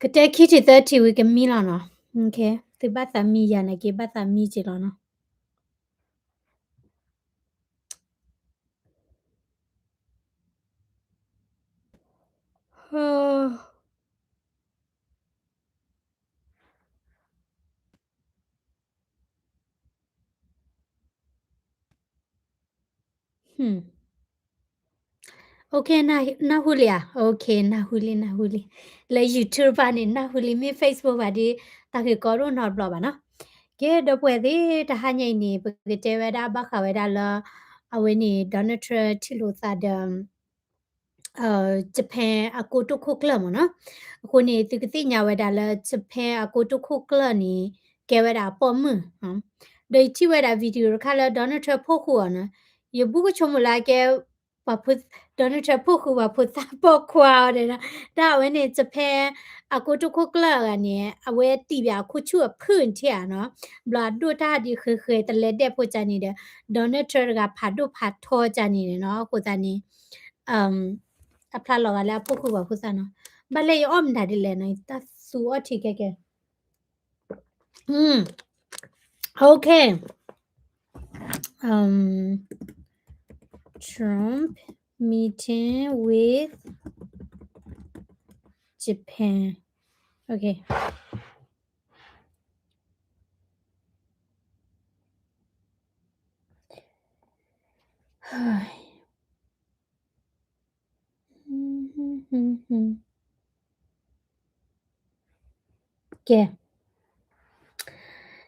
ကတဲခံထံၣ်သၢထံၣ်ဝံၤကမံလီၤနီၤ. သုဘၣ်သးမံယၤန့ၣ်က့ၤ ဘၣ်သးမံက့ၤလီၤနီၤ. OK, နၢ်ဟူလံဧါ. OK, နၢ်ဟူလံ နၢ်ဟူလံ. လၢ YouTube ဘၣ်န့ၣ် နၢ်ဟူလံ, မ့ၢ် Facebook ဘၣ်ဒီး တၢ်ဂ့ၢ်ကီဒိၣ်နီတဘျီဘၣ်နီၤ. ကဲ ဒီပုၢ်ဝဲၢ်သ့ၣ်, တဟါညါအံၤန့ၣ် ပကတဲဝဲဒၣ်ဘၣ်ဃးဝဲဒၣ်လၢ အဝဲန့ၣ် Donald Trump ထံၣ်လိာ်သးဒီး Japan အကိတိာ်ခိၣ်ကျၢၢ်မ့ၢ်နီၤ. အဃိန့ၣ် သုကသ့ၣ်ညါဝဲဒၣ်လၢ Japan အကိတိာ်ခိၣ်ကျၢၢ်န့ၣ် ကဲဝဲဒၣ်အပိာ်မုၣ်. ဒီးယထံၣ်ဝဲဒၣ် video တခါလၢ Donald Trump ဖီၣ်ဃုာ်အီၤနီၤ. ယဘူးကဆိကမိၣ်လၢအကဲ Donald Trump ဖီၣ်ဃုာ်ပှၤဖိသၣ်ပိာ်ခွါအီၤဒီး တၢ်အဝဲန့ၣ် Japan အကိတိာ်ခိၣ်ကျၢၢ်အဂၤန့ၣ် အဝဲတံၢ်ဘၣ်အခိၣ်ဆူၣ်အဖုၣ်ထံၣ်ဧါနီၤ. ဘျီအဒိၣ်တၢ်ဒ်ဃဲးဃဲးတလဲဒဲးဖိကန့ၣ်ဒီး Donald Trump တဂၤဖးဒိၣ်ဖးထီကန့ၣ်နီၤ. အဃိသတးန့ၣ် အဖျါလီၤဂာ်လၢအဖီၣ်ဃုာ်ပှၤဖိသၣ်နီၤ. ဘၣ်လဲၣ်ယအီၣ်မတၤဒ်လဲၣ်နီၤ, တၢ်သူအီၣ်ထံခဲကဲ. Okay. Um, Trump meeting with Japan. Okay. ကဲ,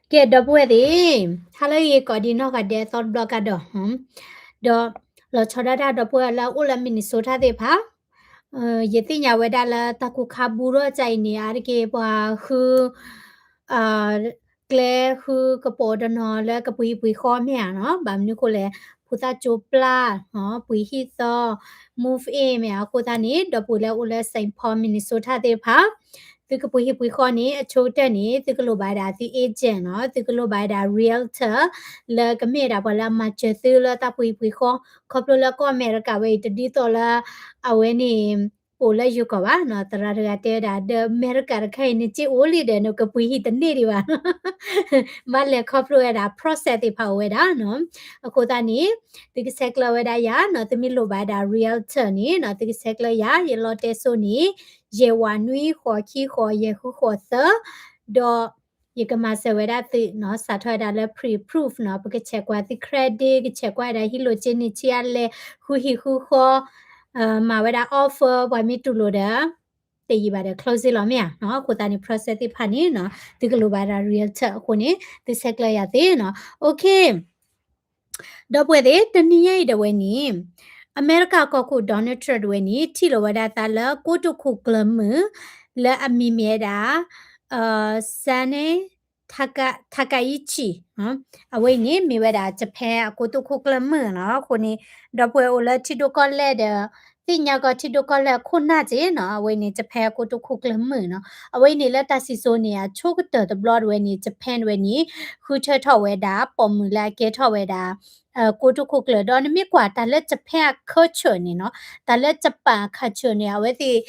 ကဲ ဒီပုၢ်ဝဲၢ်သ့ၣ်, ဟါလၢအဂ့ၤကိးဒံနီၢ်ဂၤဒဲးသီတဘျီကဒီး, ဒီးလီၤဆီဒၣ်တၢ်ဒီပုၢ်ဝဲၢ်လၢအအိၣ်လၢ Minnesota သ့ၣ်တဖၣ်, ယသ့ၣ်ညါဝဲဒၣ်လၢတၢ်ကူၣ်ခါဘူးထီၣ်ကါအံၤန့ၣ် အါတက့ၢ်ပှၤဃု ကျဲဃုကပိာ်တနီၤလၢကပှ့ၤဟံၣ်ပှ့ၤဃီမ့ၢ်ဧါနီၤ, ဘၣ်မနုၤဃိလဲၣ်, ဖိသၣ်ကၠိပျၢ်, ပှ့ၤဟံၣ်သီ, move in မ့ၢ်ဧါ, အဃိသတးန့ၣ် ဒီပုၢ်ဝဲၢ်လၢအအိၣ်လၢ Saint Paul Minnesota သ့ၣ်တဖၣ်, သုကပှ့ၤဟံၣ်ပှ့ၤဃီန့ၣ် အဆိကတၢၢ်န့ၣ် သုကလိၣ်ဘၣ်ဝဲဒၣ်သု agent နီၤ, သုကလိၣ်ဘၣ်ဝဲဒၣ် realtor လၢကမ့ၢ်ဝဲဒၣ်ပှၤလၢအမၤစၢၤသုလၢတၢ်ပှ့ၤဟံၣ်ပှ့ၤဃီ, ခီဖျိလၢကီၢ်အမဲရကၤဝဲအံၤ တဒ်သိးလၢ အဝဲန့ၣ် အိၣ်လၢယိၤကီၢ်ဘၣ်နီၤ, သရၣ်တဂၤတဲဝဲဒၣ် ဒီးအမဲရကၤတခါအံၤ နစ့အိၣ်လံဒီး နကပှ့ၤဟံၣ်တန့ၢ်ဒံးဘၣ်, ဘၣ်လဲၤခီဖျိဝဲဒၣ် process သ့ၣ်တဖၣ်အိၣ်ဝဲဒၣ်နီၤ, အဃိသတးန့ၣ် သုကဆဲးကျၢဝဲဒၣ်ယၤနီၤ, သုမ့ၢ်လိၣ်ဘၣ်ဝဲဒၣ် realtor န့ၣ်နီၤ, သုကဆဲးကျၢယၤ, ယလီတဲစိန့ၣ် ယဲၢ်ဝးနွံဃိးခံဃိးယဲၢ်ဃုဃိးသၢ, ဒီး ယကမၤစၢၤဝဲဒၣ်သုနီၤ, စးထီၣ်ဝဲဒၣ်လၢ pre-approve နီၤ, ပကဆဲးကွၢ်သု credit, ကဆဲးကွၢ်ဝဲဒၣ်ဟံၣ်လိာ်က့န့ၢ်ဆံးအါလဲၣ်, ဃုဟံၣ်ဃုဃီ, မၤဝဲဒၣ် offer, ပှၤမ့ၢ်တူၢ်လိာ်ဒီး တယံာ်ဘၣ်ဒီး close လီၤမ့ၢ်ဧါနီၤ, အဃိသတးန့ၣ် process သ့ၣ်တဖၣ်န့ၣ်နီၤ, သုကလိၣ်ဘၣ်ဝဲဒၣ် realtor အဃိန့ၣ် သုဆဲးကျၢယၤသ့နီၤ, okay. ဒီပုၢ်ဝဲၢ်သ့ၣ်, တနံၤညါအံၤဒၣ်ဝဲန့ၣ် အမဲရကၤကီၢ်ခိၣ် Donald Trump ဒၣ်ဝဲန့ၣ် ထံၣ်လိာ်ဝဲဒၣ်သးလၢကိတိာ်ခိၣ်ကျၢၢ်မုၣ် လၢအမံၤမ့ၢ်ဝဲဒၣ် Sanae Taka-, Takaichi, အဝဲအံၤန့ၣ် မ့ၢ်ဝဲဒၣ် Japan အကိတိာ်ခိၣ်ကျၢၢ်မုၣ်နီၤ, အဃိန့ၣ် ဒီပုၢ်ဝဲၢ်အိၣ်လၢထံဒိၣ်ကီၢ်လဲၢ်ဒီး သ့ၣ်ညါကီးထံဒိၣ်ကီၢ်လဲၢ်ခိၣ်နၢ်က့နီၤ, အဝဲန့ၣ် Japan အကိတိာ်ခိၣ်ကျၢၢ်မုၣ်နီၤ, အဝဲန့ၣ်လၢတၢ်စံၣ်စိၤန့ၣ် အဆိကတၢၢ်တဘျီဒၣ်ဝဲန့ၣ် Japan ဒၣ်ဝဲန့ၣ် ဃုထၢထီၣ်ဝဲဒၣ် ပိာ်မုၣ်လၢအကဲထီၣ်ဝဲဒၣ် ကိတိာ်ခိၣ်ကျၢၢ်, ဒီးနမ့ၢ်ကွၢ်တၢ်လၢ Japan အ culture န့ၣ်နီၤ, တၢ်လၢ Japan အ culture န့ၣ် အဝဲသ့ၣ်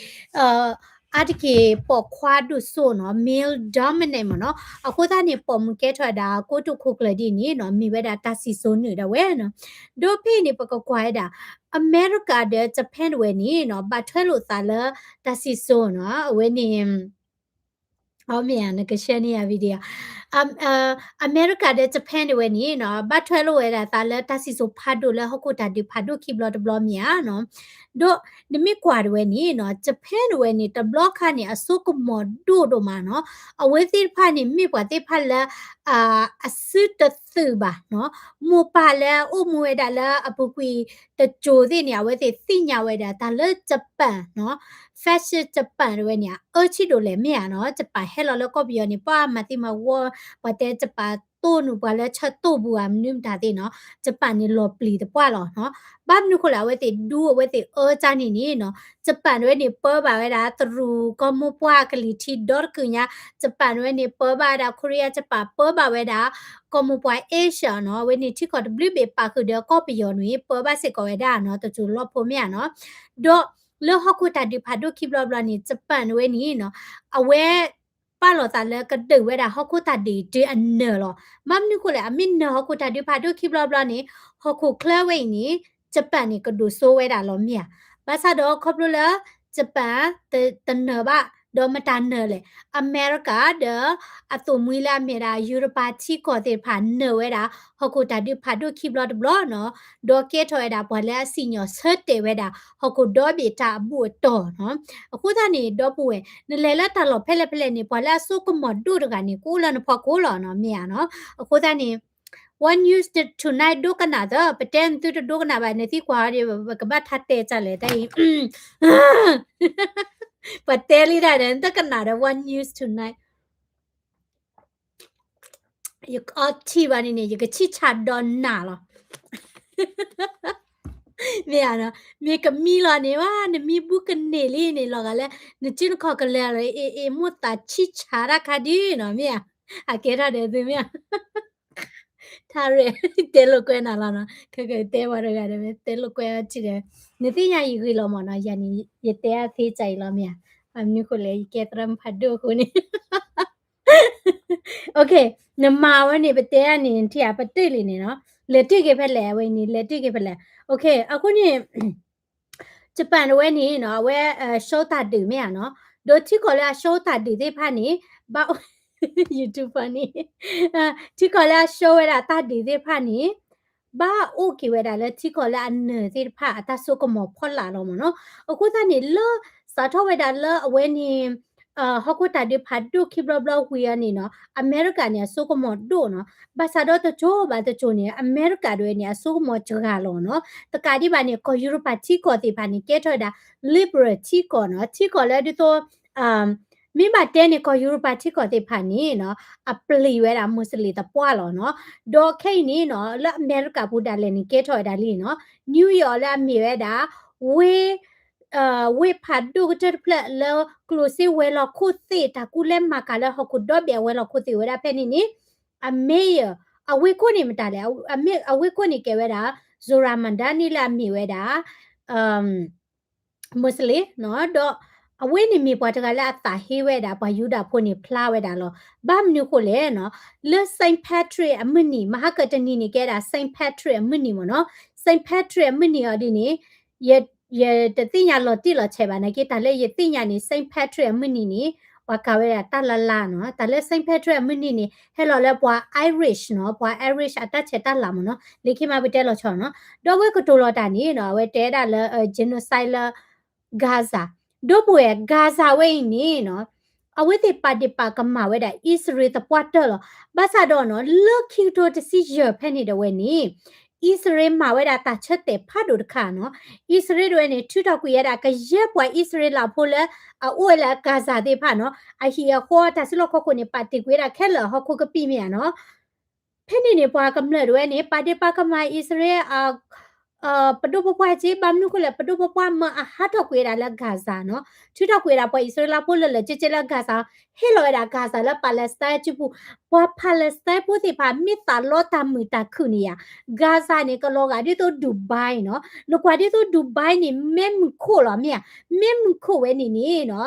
အါတက့ၢ်ပိာ်ခွါဒိၣ်စိနီၤ, male dominant မ့ၢ်နီၤ, အဃိသတးန့ၣ် ပိာ်မုၣ်ကဲထီၣ်ဝဲဒၣ်ကိတိာ်ခိၣ်ကျၢၢ်ဒ်န့ၣ်နီၤ, မ့ၢ်ဝဲဒၣ်တၢ်စံၣ်စိၤနုာ်ဒၣ်ဝဲနီၤ, ဒီးဖဲအံၤန့ၣ် ပကကွၢ်ဝဲဒၣ် အမဲရကၤဒီး Japan ဒၣ်ဝဲန့ၣ်နီၤ, ဘၣ်ထွဲလိာ်သးလၢတၢ်စံၣ်စိၤနီၤ, အဝဲန့ၣ် အမ့ၢ်ဧါ, နက share န့ၢ်ယၤ video. အမဲရကၤဒီး Japan ဒၣ်ဝဲန့ၣ်နီၤ, ဘၣ်ထွဲလိာ်ဝဲဒၣ်သးလၢတၢ်စံၣ်စိၤဖးဒိၣ်လၢဟီၣ်ခိၣ်တၢ်ဒုးဖးဒိၣ်ခံဘျီတဘျီမ့ၢ်ဧါနီၤ, ဒီးနမ့ၢ်ကွၢ်ဒၣ်ဝဲန့ၣ်နီၤ, Japan ဒၣ်ဝဲန့ၣ် တဘျီခါန့ၣ် အစိကမီၤဒိၣ်ဒိၣ်မးနီၤ, အဝဲသ့ၣ်တဖၣ်န့ၣ်မ့ၢ်ပှၤသ့ၣ်တဖၣ်လၢ အစုတသုးဘၣ်နီၤ, မိၢ်ပၢ်လၢအအိၣ်မူဝဲဒၣ်လၢအပူၤကွံာ်တစိၤသ့ၣ်န့ၣ် အဝဲသ့ၣ်သ့ၣ်ညါဝဲဒၣ်တၢ်လၢ Japan နီၤ, fashion Japan ဒၣ်ဝဲန့ၣ် အအၢဆံးဒိၣ်လဲၣ်မ့ၢ်ဧါနီၤ, Japan ဟဲလီၤလၢကီၢ်ပယီၤန့ၣ် ပှၤမၤသံမၤဝီ, ပှၤတဲ Japan တိၢ်နုာ်ပှၤလၢဆၢတိၢ်ပူၤဧါ မနုၤမတၤသ့ၣ်နီၤ, Japan န့ၣ်လီၤပျံၤသပှၢ်လီၤနီၤ, ဘၣ်မနုၤဃိလဲၣ် အဝဲသ့ၣ်ဒူအဝဲသ့ၣ်အၢကန့ၣ်န့ၣ်နီၤ, Japan ဒၣ်ဝဲန့ၣ် ပၢဘၣ်ဝဲဒၣ်တရူးကီၢ်မိၢ်ပှၢ်ကလံၤထံးဒီတကုာ်ညါ, Japan ဒၣ်ဝဲန့ၣ် ပၢဘၣ်ဝဲဒၣ် Korea, Japan ပၢဘၣ်ဝဲဒၣ် ကီၢ်မိၢ်ပှၢ် Asia နီၤ, အဝဲန့ၣ်ထံကီၢ်တဘျုးဘ့ၣ်ပာ်ဃုာ်ဒီးကီၢ်ပယီၤန့ၣ် ပၢဘၣ်စ့ၢ်ကီးဝဲဒၣ်နီၤ, တစိၤလီၢ်ဖိမ့ၢ်ဧါနီၤ, ဒီး လၢဟီၣ်ခိၣ်တၢ်ဒုးဖးဒိၣ်ခံဘျီဘျီန့ၣ် Japan ဝဲန့ၣ်နီၤ အဝဲ ပာ်လီၤသးလၢကဒုးဝဲဒၣ်ဟီၣ်ခိၣ်တၢ်ဒုးတုၤအနၢၤလီၤ. ဘၣ်မနုၤဃိလဲၣ် အမ့ၢ်နၢၤဟီၣ်ခိၣ်တၢ်ဒုးဖးဒိၣ်ခံဘျီဘျီန့ၣ် ဟီၣ်ခိၣ်ချၢဝဲအံၤန့ၣ် Japan န့ၣ် ကဒိၣ်စိဝဲဒၣ်လီၤမ့ၢ်ဧါ. ဘၣ်ဆၣ်ဒီးခီဖျိလၢ Japan တနၢၤဘၣ် ဒီးမတၤနၢၤလဲၣ် အမဲရကၤဒီး အသိၣ်မှံလၢအမ့ၢ်ဒၣ် ယူရပၤထံကီၢ်သ့ၣ်တဖၣ်နၢၤဝဲဒၣ် ဟီၣ်ခိၣ်တၢ်ဒုးဖးဒိၣ်ခံဘျီတဘျီနီၤ ဒီးကဲထီၣ်ဝဲဒၣ်ပှၤလၢအစံၣ်ညီၣ်ဆၢတဲာ်ဝဲဒၣ် ဟီၣ်ခိၣ်ဒီဘ့ၣ်တၢ်အဘူၣ်အတီၢ်နီၤ. အဃိသတးန့ၣ် ဒီပုၢ်ဝဲၢ် နလဲၤလၢတၢ်လီၢ်ဖဲလဲၣ်ဖဲလဲၣ်န့ၣ် ပှၤလၢအစိကမီၤဒိၣ်တဂၤန့ၣ် ကအိၣ်လၢနဖီခိၣ်လီၤနီၤ မ့ၢ်ဧါနီၤ. အဃိသတးန့ၣ် One News Tonight ဒိကနၣ်သၢ ပတဲနသုတဒိကနၣ်ဘၣ် နသံကွၢ်အီၤဒီး ပကဘၣ်ထါတဲကလဲၣ်တၢ်အံၤ ပှၤတဲလံတၢ်ဒီး နတကနၣ်ဒီး One News Tonight ယအီထံၣ်ဘၣ်န့ၣ်န့ၣ် ယကဆံၣ်ဆါဒီးနၤလီၤ. မ့ၢ်ဧါနီၤ မ့ၢ်ကမံလီၤန့ၣ် ဝါ နမံဘူကန့ၢ်လံန့ၣ် လီၤဂာ်လၢ နစုနခီၣ်ကလဲၤလီၤ အ့ၣ်အ့ၣ် မိၢ်သးဆံၣ်ဆါတၢ်ခါဒုနီၤ မ့ၢ်ဧါ. အကဲထီၣ်ဒီးသုမ့ၢ်ဧါ ထါရဲၣ် တဲလိာ်ကွဲနၤလီၤနီၤ ခဲကတဲဝဲတဂၤဒီး တဲလိာ်ကွဲအီၤထံၣ်ဒီး နသ့ၣ်ညါယဂ့ၤလီၤမးနီၤ ယၤန့ၣ် ယတဲအသ့စၢ်အံၤလီၤမ့ၢ်ဧါ. ဘၣ်မနုၤဃိလဲၣ် ယကဲသရၣ်မုၣ်ဖးဒိၣ်အဃိန့ၣ် နမၤဝဲန့ၣ် ပတဲအန့ၣ် ထံၣ်ဧါ ပတ့ၢ်လံန့ၣ်နီၤ လဲၤတ့ၢ်က့ၤဖဲလဲၣ် အဝဲအံၤန့ၣ် လဲၤတ့ၢ်က့ၤဖဲလဲၣ် အဃိန့ၣ် Japan တဝဲန့ၣ်နီၤ အဝဲ show တၢ်ဒုးမ့ၢ်ဧါနီၤ ဒီးထံကီၢ်လၢအ show တၢ်ဒုးသ့ၣ်တဖၣ်န့ၣ် ဘၣ် YouTube န့ၣ် ထံကီၢ်လၢအ show ဝဲဒၣ်တၢ်ဒုးသ့ၣ်တဖၣ်န့ၣ် ဘၣ်အိၣ်က့ၤဝဲဒၣ်လၢထံကီၢ်လၢအနၢၤသ့ၣ်တဖၣ်အတၢ်စိကမီၤဖီလာ်လီၤမ့ၢ်နီၤ. အဃိသတးန့ၣ် လၢစးထီၣ်ဝဲဒၣ်လၢအဝဲန့ၣ် ဟီၣ်ခိၣ်တၢ်ဒုးဖးဒိၣ်ခံဘျီဘျီဝံၤအီၤန့ၣ်နီၤ အမဲရကၤန့ၣ် အစိကမီၤဒိၣ်နီၤ. ဘၣ်ဆၣ်ဒီးတစိၤဘၣ်တစိၤန့ၣ် အမဲရကၤတဝဲန့ၣ် အစိကမီၤစှၤလီၤနီၤ. တကးဒံးဘၣ်န့ၣ် ကီၢ်ယူရပၤထံကီၢ်သ့ၣ်တဖၣ်န့ၣ် ကဲထီၣ်ဝဲဒၣ် liberal ထံကီၢ်နီၤ. ထံကီၢ်လၢဒ်သိး မ့ၢ်ဘၣ်တဲန့ၣ် ကီၢ်ယူရပၤထံကီၢ်သ့ၣ်တဖၣ်န့ၣ်နီၤ အပျံၤဝဲဒၣ် Muslim သပှၢ်လီၤနီၤ. ဒီးခဲအံၤန့ၣ်နီၤ လၢအမဲရကၤပူၤဒၣ်လဲာ်န့ၣ် ကဲထီၣ်ဝဲဒၣ်လံနီၤ New York လၢအမ့ၢ်ဝဲဒၣ် ဝ့ၢ် ဝ့ၢ်ဖးဒိၣ်ကတၢၢ်တဖျၢၣ်လၢကျိၣ်စ့ဝဲၤလီၢ်ခိၣ်သ့ၣ် တၢ်ကူလဲမၤကၤလၢဟီၣ်ခိၣ်ဒီဘ့ၣ်အဝဲၤလီၢ်ခိၣ်သ့ၣ်ဝဲဒၣ်ဖဲန့ၣ်န့ၣ် အ mayor အဝ့ၢ်ခိၣ်န့ၣ်မတၤလဲၣ် အဝ့ၢ်ခိၣ်န့ၣ်ကဲဝဲဒၣ် Zohran Mamdani လၢအမ့ၢ်ဝဲဒၣ် Muslim နီၤ ဒီးအဝဲန့ၣ်မ့ၢ်ပှၤတဂၤလၢအသးဟ့ဝဲဒၣ် ပှၤယူဒၤဖိန့ၣ်ဖျါဝဲဒၣ်လီၤ. ဘၣ်မနုၤဃိလဲၣ်နီၤ လၢ Saint Patrick အမုၢ်နံၤ မဟါကတနံၤန့ၣ် ကဲဒၣ် Saint Patrick အမုၢ်နံၤမ့ၢ်နီၤ Saint Patrick အမုၢ်နံၤအီၤဒ်န့ၣ် ယတသ့ၣ်ညါလီၤတံၢ်လီၤဆဲးဘၣ်နာ်က့ တၢ်လၢယသ့ၣ်ညါန့ၣ် Saint Patrick အမုၢ်နံၤန့ၣ် ပှၤကၤဝဲဒၣ်တၢ်လၢ်လၢ်နီၤ တၢ်လၢ Saint Patrick အမုၢ်နံၤန့ၣ် ဟဲလီၤလၢပှၤ Irish နီၤ ပှၤ Irish အတၢ်ဆဲးတၢ်လၤမ့ၢ်နီၤ လၢခံမးပတဲလီၤဆီနီၤ ဒီးဝဲကတိၤလီၤတၢ်န့ၣ်နီၤ အဝဲတဲဒၣ်လၢ genocide လၢ Gaza ဒီပုၢ်ဝဲၢ် Gaza ဝဲအံၤန့ၣ်နီၤ အဝဲသ့ၣ်ပာ်ဒ့ၣ်ပာ်ကမၣ်ဝဲဒၣ် အံၣ်စရ့လးသပှၢ်တၢၢ်လီၤ. ဘၣ်ဆၣ်ဒီးနီၤ လၢခံကထိတဆံယဲၢ်ဖဲန့ၣ်တဝဲန့ၣ် အံၣ်စရ့လးမၤဝဲဒၣ်တၢ်ဆၢတဲာ်ဖးဒိၣ်တခါနီၤ အံၣ်စရ့လးတဝဲန့ၣ် ထုးထီၣ်ကွံာ်ဝဲဒၣ် ကယဲၢ်ပှၤအံၣ်စရ့လးဖိလၢ အအိၣ်ဝဲလၢ Gaza သ့ၣ်တဖၣ်နီၤ အဟံၣ်အဃီတၢ်စုလီၢ်ခီၣ်ခိၣ်န့ၣ် ပာ်တ့ၢ်ကွံာ်ဝဲဒၣ်ခဲလၢာ်ဟီၣ်ခိၣ်ကပံာ်မ့ၢ်ဧါနီၤ ဖဲန့ၣ်န့ၣ် ပှၤကမျၢၢ်တဝဲန့ၣ် ပာ်ဒ့ၣ်ပာ်ကမၣ်အံၣ်စရ့လး ပဒိၣ်ပပှၢ်က့ ဘၣ်မနုၤဃိလဲၣ် ပဒိၣ်ပပှၢ်မၢအဟးထီၣ်ကွံာ်ဝဲဒၣ်လၢ Gaza နီၤ ထုးထီၣ်ကွံာ်ဝဲဒၣ်ပှၤအံၣ်စရ့လးဖိလၢလၢာ်ကဲကဲလၢ Gaza ဟ့ၣ်လီၤဝဲဒၣ် Gaza လၢ Palestine စုပူၤ ပှၤ Palestine ဖိသ့ၣ်တဖၣ် မ့ၢ်သးလီတၢ်မုာ်တၢ်ခုၣ်န့ၣ်ယါ Gaza န့ၣ် ကလီၤဂာ်ဒ်သိး Dubai နီၤ နကွၢ်ဒ်သိး Dubai န့ၣ် မ့ၢ်မုၢ်ခိၣ်လီၤမ့ၢ်ဧါ မ့ၢ်မုၢ်ခိၣ်ဝဲန့ၣ်န့ၣ်နီၤ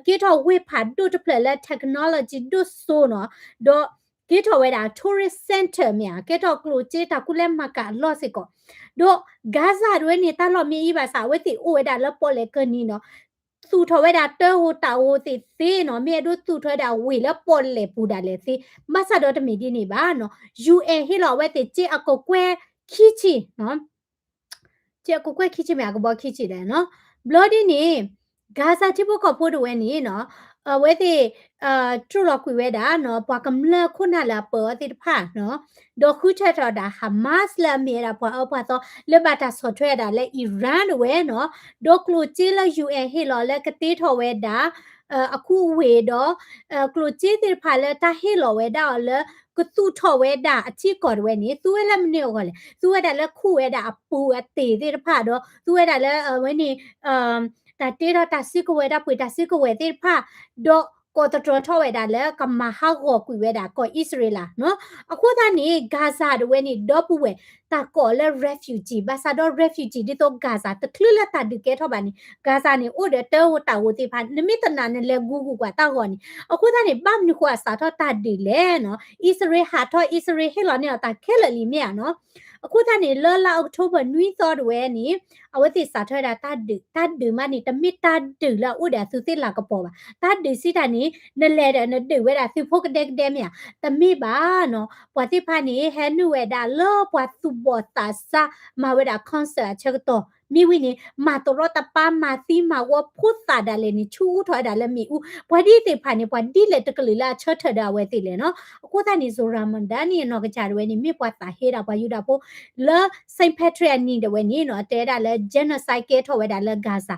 ကဲထီၣ်ဝ့ၢ်ဖးဒိၣ်တဖျၢၣ်လၢ technology ဒိၣ်စိနီၤ ဒီး ကဲထီၣ်ဝဲဒၣ် tourist center မ့ၢ်ဧါ ကဲထီၣ်ကျိၣ်စ့တၢ်ကူလဲမၤကၤအလီၢ်စ့ၢ်ကီး ဒီး Gaza တဝဲန့ၣ် တၢ်လီၢ်မ့ၢ်အံၤဘၣ်ဆၣ် အဝဲသ့ၣ်အိၣ်ဝဲဒၣ်လၢပီၣ်လဲၣ်ကၢၢ်နံၤနီၤ သူၣ်ထီၣ်ဝဲဒၣ်တၢ်ဟိၣ်တၢ်ဟိၣ်သ့ၣ်သ့နီၤ မ့ၢ်အဲၣ်ဒိးသူၣ်ထီၣ်ဝဲဒၣ်ဝ့ၢ်လၢပီၣ်လဲၣ်ပူၤဒၣ်လဲာ်သ့ ဘၣ်ဆၣ်ဒီးတမ့ၢ်ဒ်န့ၣ်ဘၣ်နီၤ UN ဟ့ၣ်လီၤအဝဲသ့ၣ်စ့အကကွဲၢ်ခံဆံ စ့အကကွဲၢ်ခံဆံမ့ၢ်အကဘီခံဆံလဲၣ်နီၤ ဘျီဒ်န့ၣ် Gaza ထံဖိကီၢ်ဖိတဝဲန့ၣ်နီၤ အဝဲသ့ၣ် တြူၢ်လီၤကွံာ်ဝဲဒၣ်နီၤ ပှၤကမျၢၢ်ခိၣ်နၢ်လၢအပၢၤအီၤသ့ၣ်တဖၣ်နီၤ ဒီးဃုထၢထီၣ်ဒၣ် Hamas လၢအမ့ၢ်ဝဲဒၣ်ပှၤအၢပှၤသီ လၢဘၣ်တၢ်ဆီၣ်ထွဲဒၣ်လၢ Iran တဝဲနီၤ ဒီးကျိၣ်စ့လၢ UN ဟ့ၣ်လီၤလၢကတ့ထီၣ်ဝဲဒၣ် အခူအဝ့ၢ်ဒီး ကျိၣ်စ့သ့ၣ်တဖၣ်လၢတၢ်ဟ့ၣ်လီၤဝဲဒၣ်အီၤလၢ ကသူၣ်ထီၣ်ဝဲဒၣ်အထံကီၢ်တဝဲန့ၣ် သူဝဲလၢမနုၤအဂီၢ်လဲၣ် သူဝဲဒၣ်လၢခူၣ်ဝဲဒၣ်အပူၤအတ့ၢ်သ့ၣ်တဖၣ်ဒီး သူဝဲဒၣ်လၢအဝဲန့ၣ် တၢ်တ့ထီၣ်တၢ်စုကဝဲၤ တၢ်ပှ့ၤတၢ်စုကဝဲၤသ့ၣ်တဖၣ် ဒီးကိးသတြီၤထီၣ်ဝဲဒၣ်လၢကမၤဟးဂီၤကွံာ်ဝဲဒၣ်ကီၢ်အံၣ်စရ့လးနီၤ အဃိသတးန့ၣ် Gaza တဝဲန့ၣ် ဒီပုၢ်ဝဲၢ် တၢ်ကိးလၢ refugee ဘၣ်ဆၣ်ဒီး refugee ဒ်သိး Gaza တချုးလၢတၢ်ဒုးကဲထီၣ်ဘၣ်န့ၣ် Gaza န့ၣ် အိၣ်ဒီးတၢ်အိၣ်တၢ်အိၣ်သ့ၣ်တဖၣ် နမ့ၢ်တနာ်နလဲၤ Google ကွၢ်တၢ်ဂီၤန့ၣ် အဃိသတးန့ၣ် ဘၣ်မနုၤဃိအစးထီၣ်တၢ်ဒုးလဲၣ်နီၤ အံၣ်စရ့လးဟးထီၣ် အံၣ်စရ့လးဟ့ၣ်လီၤန့ၢ်အီၤတၢ်ခဲလၢာ်လံမ့ၢ်ဧါနီၤ အဃိသတးန့ၣ် လၢလါ October နွံသီတဝဲန့ၣ် အဝဲသ့ၣ်စးထီၣ်ဝဲဒၣ်တၢ်ဒုး တၢ်ဒုးမးန့ၣ် တမ့ၢ်တၢ်ဒုးလၢအအိၣ်ဒီးအသုးသ့ၣ်လၤကပီၤဘၣ်. တၢ်ဒုးစံးတၢ်န့ၣ် နလဲၤဒီးနဒုးဝဲဒၣ်သုးဖိကဒဲကဒဲမ့ၢ်ဧါ. တမ့ၢ်ဘၣ်နီၤ. ပှၤသ့ၣ်တဖၣ်န့ၣ် ဟဲနုာ်ဝဲဒၣ်လၢပှၤသူၣ်ဘီၣ်သးစၢ် မၤဝဲဒၣ် concert အဆၢကတီၢ် မ့ၢ်ဝံၤန့ၣ် မၤတရီတပါ မၤသံမၤဝီဖိသၣ်ဒၣ်လဲာ်န့ၣ် ဆူအူထီၣ်ဝဲဒၣ်လၢမ့ၣ်အူ, ပှၤဒ်သ့ၣ်တဖၣ်န့ၣ် ပှၤဒ်လဲၣ်တကလုာ်လၢအဆၢထၢၣ်ဒီးအဝဲသ့ၣ်လဲၣ်နီၤ. အဃိသတးန့ၣ် Zohran Mamdani အနီၢ်ကစၢ်ဒၣ်ဝဲန့ၣ် မ့ၢ်ပှၤသးဟ့ဒၣ်ပှၤယူဒၤဖိ လၢ Saint Patrick အနံၤဒၣ်ဝဲန့ၣ်နီၤ တဲဒၣ်လၢ genocide ကဲထီၣ်ဝဲဒၣ်လၢ Gaza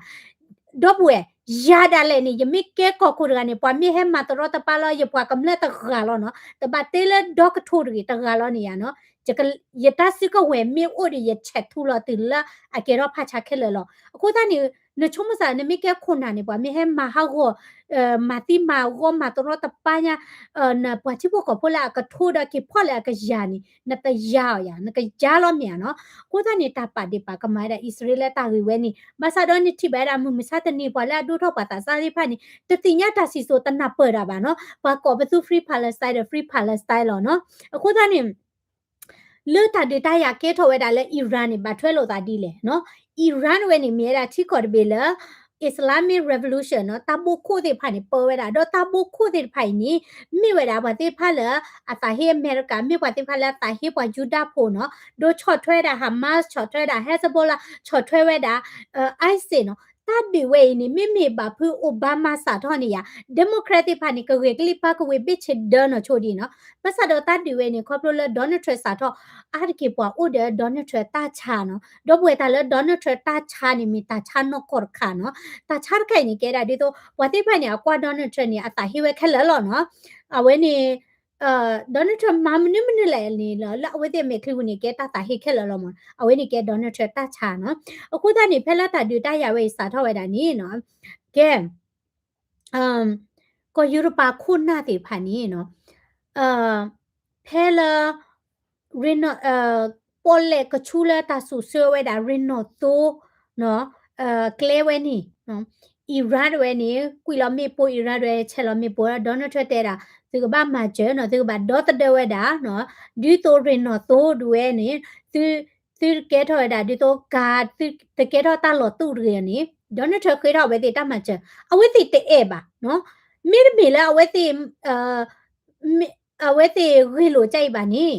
ဒီပုၢ်ဝဲၢ်, ယၤဒၣ်လဲာ်န့ၣ် ယမ့ၢ်ကဲကီၢ်ခိၣ်တဂၤန့ၣ် ပှၤမ့ၢ်ဟဲမၤတရီတပါလီၤ ယပှၤကမျၢၢ်တဂၤလီၤနီၤ, တဘၣ်တဲလၢဒီကထိတဂၤလီၤန့ၣ်ယၤနီၤ, ယတၢ်စုကဝဲၤမ့ၢ်အိၣ်ဒီး ယဆဲးထူလီၤတုၤလၢအကဲထီၣ်ဖးဆါခဲလၢာ်လီၤ. အဃိသတးန့ၣ် နဆိကမိၣ်စ့ၢ် နမ့ၢ်ကဲခိၣ်နၢ်န့ၣ် ပှၤမ့ၢ်ဟဲမၤဟးဂီၤ မၤသံမၤဂီၤ မၤတရီတပါညါ ပှၤထံဖိကီၢ်ဖိလၢအကထိဒီးက့ၤဖီၣ်လၢအကယၤန့ၣ် နတယၤအီၤယၤ နကယၤလီၤမ့ၢ်ဧါနီၤ. အဃိသတးန့ၣ် တၢ်ပာ်ဒ့ၣ်ပာ်ကမၣ်ဝဲဒၣ်အံၣ်စရ့လးလၢတၢ်ဂ့ၢ်ဝဲန့ၣ် ဘၣ်ဆၣ်ဒီးနထံၣ်ဘၣ်ဝဲဒၣ်မုၢ်မဆါတနံၤ ပှၤလၢအဒိၣ်ထီၣ်ပှၤသးစၢ်သ့ၣ်တဖၣ်န့ၣ် တသ့ၣ်ညါတၢ်စံၣ်စိၤ တနၢ်ပၢၢ်တၢ်ဘၣ်နီၤ, ပှၤကိးပသူ Free Palestine ဒီး Free Palestine လီၤနီၤ. အဃိသတးန့ၣ် လၢတၢ်ဒုးတၢ်ယၤကဲထီၣ်ဝဲဒၣ်လၢ Iran န့ၣ် ဘၣ်ထွဲလိာ်သးဒ်လဲၣ်နီၤ. Iran ဝဲန့ၣ် မ့ၢ်ဝဲဒၣ်ထံကီၢ်တဘ့ၣ်လၢ Islamic Revolution နီၤ တၢ်ဘိခိၣ်သ့ၣ်တဖၣ်န့ၣ် ပၢဝဲဒၣ် ဒီးတၢ်ဘိခိၣ်သ့ၣ်တဖၣ်အံၤန့ၣ် မ့ၢ်ဝဲဒၣ်ပှၤသ့ၣ်တဖၣ်လၢအသးဟ့အမဲရကၤ မ့ၢ်ပှၤသ့ၣ်တဖၣ်လၢအသးဟ့ပှၤယူဒၤဖိနီၤ, ဒီးဆီၣ်ထွဲဝဲဒၣ် Hamas ဆီၣ်ထွဲဝဲဒၣ် Hezbollah ဆီၣ်ထွဲဝဲဒၣ် ISIS နီၤ. တၢ်ဒုးဝဲအံၤန့ၣ် မ့မ့ၢ်ဘၣ်ဖု Obama စးထီၣ်န့ၣ်ယၤ Democrat သ့ၣ်တဖၣ်န့ၣ် ကဂဲၤကလံၣ်ပၢ်ကဝ့ၤဘ့ၣ်ဆ့ဒၢနီၤဆိဒံးနီၤ. ဘၣ်ဆၣ်ဒီးတၢ်ဒုးဝဲန့ၣ် ခီဖျိလၢ Donald Trump စးထီၣ် အါတက့ၢ်ပှၤအိၣ်ဒီး Donald Trump တၢ်ဆါနီၤ. ဒီပုၢ်ဝဲၢ် တၢ်လၢ Donald Trump တၢ်ဆါန့ၣ် မ့ၢ်တၢ်ဆါနီၢ်ကီၢ်တခါနီၤ. တၢ်ဆါတခါအံၤန့ၣ် ကဲဒၣ်ဒ်သိး ပှၤသ့ၣ်တဖၣ်န့ၣ် အကွၢ် Donald Trump န့ၣ် အသးဟ့ဝဲခဲလၢာ်လီၤနီၤ. အဝဲန့ၣ် Donald Trump မၤမနုၤမနုၤလဲၣ်န့ၣ်လီၤ လၢအဝဲသ့ၣ်အမဲာ်ချံပူၤန့ၣ် ကဲတၢ်သးဟ့ခဲလၢာ်လီၤမး. အဝဲန့ၣ်ကဲ Donald Trump တၢ်ဆါနီၤ. အဃိသတးန့ၣ် ဖဲလၢတၢ်ဒုးတၢ်ယၤဝဲအံၤစးထီၣ်ဝဲဒၣ်န့ၣ်နီၤ, ကဲ ကီၢ်ယူရပၤခိၣ်နၢ်သ့ၣ်တဖၣ်န့ၣ်နီၤ, ဖဲလၢ ရ့နီၣ် ပီၣ်လဲၣ်ကဆူလၢတၢ်စူးဆှၢဝဲဒၣ်ရ့နီၣ်သိ ကျဲဝဲန့ၣ် Iran တဝဲန့ၣ် ကွံာ်လီၤမ့ၣ်ပိၢ် Iran တဝဲ ဆဲးလီၤမ့ၣ်ပိၢ် Donald Trump တဲဒၣ် သုကဘၣ်မၤစၢၤနီၤ သုကဘၣ်ဒီသဒၢဝဲဒၣ်နီၤ ဒ်သိးရ့နီၣ်သိဒၣ်ဝဲန့ၣ် သု သုတကဲထီၣ်ဝဲဒၣ် ဒ်သိးက သုတကဲထီၣ်တၢ်လီၤတူာ်တဂ့ၤန့ၣ် Donald Trump ဃ့ထီၣ်အဝဲသ့ၣ်တၢ်မၤစၢၤ အဝဲသ့ၣ်တအဲၣ်ဘၣ်နီၤ မ့တမ့ၢ်လၢအဝဲသ့ၣ် အဝဲသ့ၣ်ဂ့ၢ်လိာ်ကအံၤဘၣ်န့ၣ်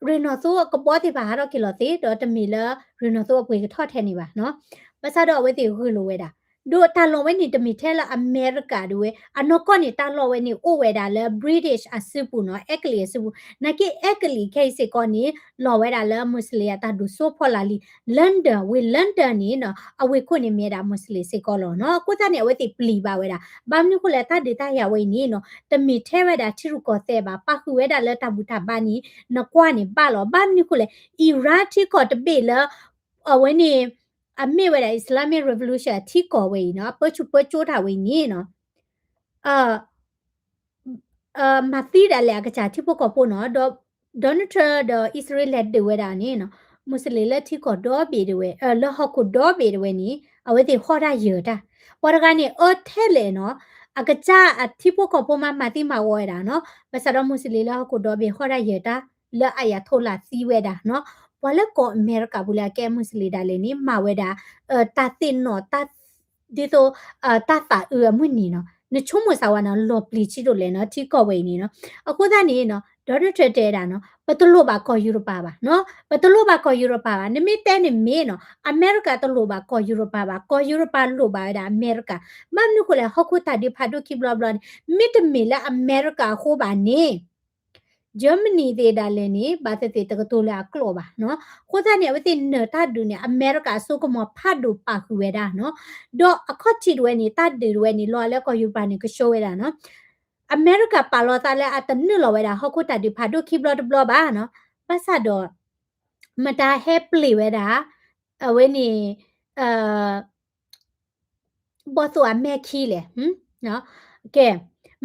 ရ့နီၣ်သိအကဘီသ့ၣ်တဖၣ်ဟးထီၣ်က့ၤလီၤသ့ ဒီးတမ့ၢ်လၢရ့နီၣ်သိအပှ့ၤကထီၣ်ထဲန့ၣ်ဘၣ်နီၤ ဘၣ်ဆၣ်ဒီးအဝဲသ့ၣ်ဂ့ၢ်လိာ်ဝဲဒၣ် ဒီးတၢ်လီၢ်ဝဲန့ၣ်တမ့ၢ်ထဲလၢအမဲရကၤဒၣ်ဝဲ အနီၢ်ကီၢ်န့ၣ် တၢ်လီၢ်ဝဲန့ၣ်အိၣ်ဝဲဒၣ်လၢ British အစုပူၤနီၤ အဲကလံးအစုပူၤ နာ်က့အဲကလံးခဲအံၤစ့ၢ်ကီးန့ၣ် လီၤဝဲဒၣ်လၢ Muslim အတၢ်ဒိၣ်စိဖီလာ်လံ London ဝ့ၢ် London န့ၣ်နီၤ အဝ့ၢ်ခိၣ်န့ၣ်မ့ၢ်ဝဲဒၣ် Muslim စ့ၢ်ကီးလီၤနီၤ အဃိသတးန့ၣ် အဝဲသ့ၣ်ပျံၤဘၣ်ဝဲဒၣ် ဘၣ်မနုၤအဃိလဲၣ် တၢ်ဒုးတၢ်ယၤဝဲအံၤန့ၣ်နီၤ တမ့ၢ်ထဲဝဲဒၣ်ထံရူၢ်ကီၢ်သဲးဘၣ် ပာ်ဃုာ်ဝဲဒၣ်လၢတၢ်ဘူၣ်တၢ်ဘါန့ၣ် နကွၢ်န့ၣ်ဘၣ်လီၤ ဘၣ်မနုၤအဃိလဲၣ် Iran ထံကီၢ်တဘ့ၣ်လၢ အဝဲန့ၣ် အမ့ၢ်ဝဲဒၣ် Islamic Revolution အထံကီၢ်ဝဲအံၤနီၤ အပၢဆူၣ်ပၢစိးတၢ်ဝဲအံၤန့ၣ်နီၤ မၤသံဒၣ်လဲာ်အကစၢ်ထံဖိကီၢ်ဖိနီၤ ဒီး Donald Trump ဒီးအံၣ်စရ့လးဒုးဝဲဒၣ်န့ၣ်နီၤ Muslim လၢထံကီၢ်ဒီဘ့ၣ်ဒၣ်ဝဲ လၢဟီၣ်ခိၣ်ဒီဘ့ၣ်ဒၣ်ဝဲန့ၣ် အဝဲသ့ၣ်ဟီၣ်တၢ်ယၢၤတၢ် ပှၤတဂၤန့ၣ် အၢထဲလဲၣ်နီၤ အကစၢ်အထံဖိကီၢ်ဖိမးမၤသံမၤဝီဝဲဒၣ်နီၤ ဘၣ်ဆၣ်ဒီး Muslim လၢဟီၣ်ခိၣ်ဒီဘ့ၣ်ဟီၣ်တၢ်ယၢၤတၢ် လၢအယၤထိလးသံဝဲဒၣ်နီၤ ပှၤလၢကီၢ်အမဲရကၤပူၤလၢအကဲ Muslim ဒၣ်လဲာ်န့ၣ် မၤဝဲဒၣ် တၢ်သ့ၣ်နီၣ်တၢ် ဒ်သိး တၢ်သးအုးအမုၢ်နံၤနီၤ နဆိကမိၣ်စ့ၢ်ဝဲနီၤ လီၤပျံၤဆံးဒိၣ်လဲၣ်နီၤ ထံကီၢ်ဝဲအံၤန့ၣ်နီၤ အဃိသတးန့ၣ်နီၤ Donald Trump တဲဒၣ်နီၤ ပတလိၣ်ဘၣ်ကီၢ်ယူရပၤဘၣ်နီၤ ပတလိၣ်ဘၣ်ကီၢ်ယူရပၤဘၣ် နမ့ၢ်တဲန့ၣ်မ့ၢ်နီၤ အမဲရကၤတလိၣ်ဘၣ်ကီၢ်ယူရပၤဘၣ် ကီၢ်ယူရပၤလိၣ်ဘၣ်ဝဲဒၣ်အမဲရကၤ ဘၣ်မနုၤအဃိလဲၣ် ဟီၣ်ခိၣ်တၢ်ဒုးဖးဒိၣ်ခံဘျီဘျီန့ၣ် မ့တမ့ၢ်လၢအမဲရကၤအဃိဘၣ်န့ၣ် Germany သ့ၣ်ဒၣ်လဲာ်န့ၣ် ဘၣ်သ့ၣ်သ့ၣ်တကတိၤလၢအကျိာ်ဘၣ်နီၤ အဃိသတးန့ၣ် အဝဲသ့ၣ်နၢၤတၢ်ဒုးန့ၣ် အမဲရကၤအစိကမီၤဖးဒိၣ်ပာ်ဃုာ်ဝဲဒၣ်နီၤ ဒီးအခီၣ်ထံးတဝဲန့ၣ် တၢ်ဒုးတဝဲန့ၣ် လီၤလၢကီၢ်ယူရပၤန့ၣ် ကဆှိဝဲဒၣ်နီၤ အမဲရကၤပာ်လီၤသးလၢအတနုာ်လီၤဝဲဒၣ် ဟီၣ်ခိၣ်တၢ်ဒုးဖးဒိၣ်ခံဘျီတဘျီဘၣ်နီၤ ဘၣ်ဆၣ်ဒီး မတၤဟဲပျ့ၤဝဲဒၣ် အဝဲန့ၣ် ဘီၣ်သိၣ်အမဲာ်ခံလဲၣ်, ကဲ,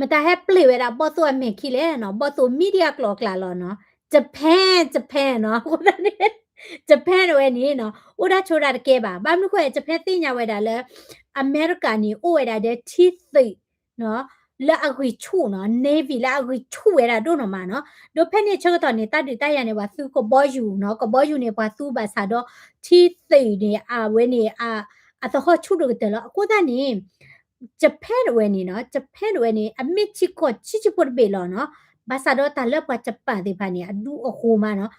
မတၤဟဲပျ့ၤဝဲဒၣ်ဘီၣ်သိၣ်အမဲာ်ခံလဲၣ်နီၤ, ဘီၣ်သိၣ် media ကျိာ်အကျါလီၤနီၤ, Japan, Japan နီၤ, အဃိသတးန့ၣ် Japan တဝဲန့ၣ်နီၤ အိၣ်ဒၣ်ဆိဒၣ်တကဲဘၣ်. ဘၣ်မနုၤဃိ Japan သ့ၣ်ညါဝဲဒၣ်လၢ အမဲရကၤန့ၣ် အိၣ်ဝဲဒၣ်ဒီးထံသုးနီၤ လၢအဂံၢ်ဆူၣ်နီၤ, navy လၢအဂံၢ်ဆူၣ်ဝဲဒၣ်ဒိၣ်နီၢ်မးနီၤ. ဒီးဖဲန့ၣ်ဆၢကတီၢ်န့ၣ် တၢ်ဒုးတၢ်ယၤန့ၣ် ပှၤသူကဘီယူၤနီၤ, ကဘီယူၤန့ၣ် ပှၤသူဘၣ်ဆၣ်ဒီး ထံသုးန့ၣ် အဝဲန့ၣ် အသဟီၣ်ဆူၣ်ဒိၣ်ကတၢၢ်လီၤ. အဃိသတးန့ၣ် Japan တဝဲန့ၣ်နီၤ, Japan တဝဲန့ၣ် အမ့ၢ်ထံကီၢ်ဆံးဆံးဖိတဘ့ၣ်လီၤနီၤ. ဘၣ်ဆၣ်ဒီးတၢ်လၢပှၤ Japan သ့ၣ်တဖၣ်န့ၣ် အဒူအဃိမးနီၤ,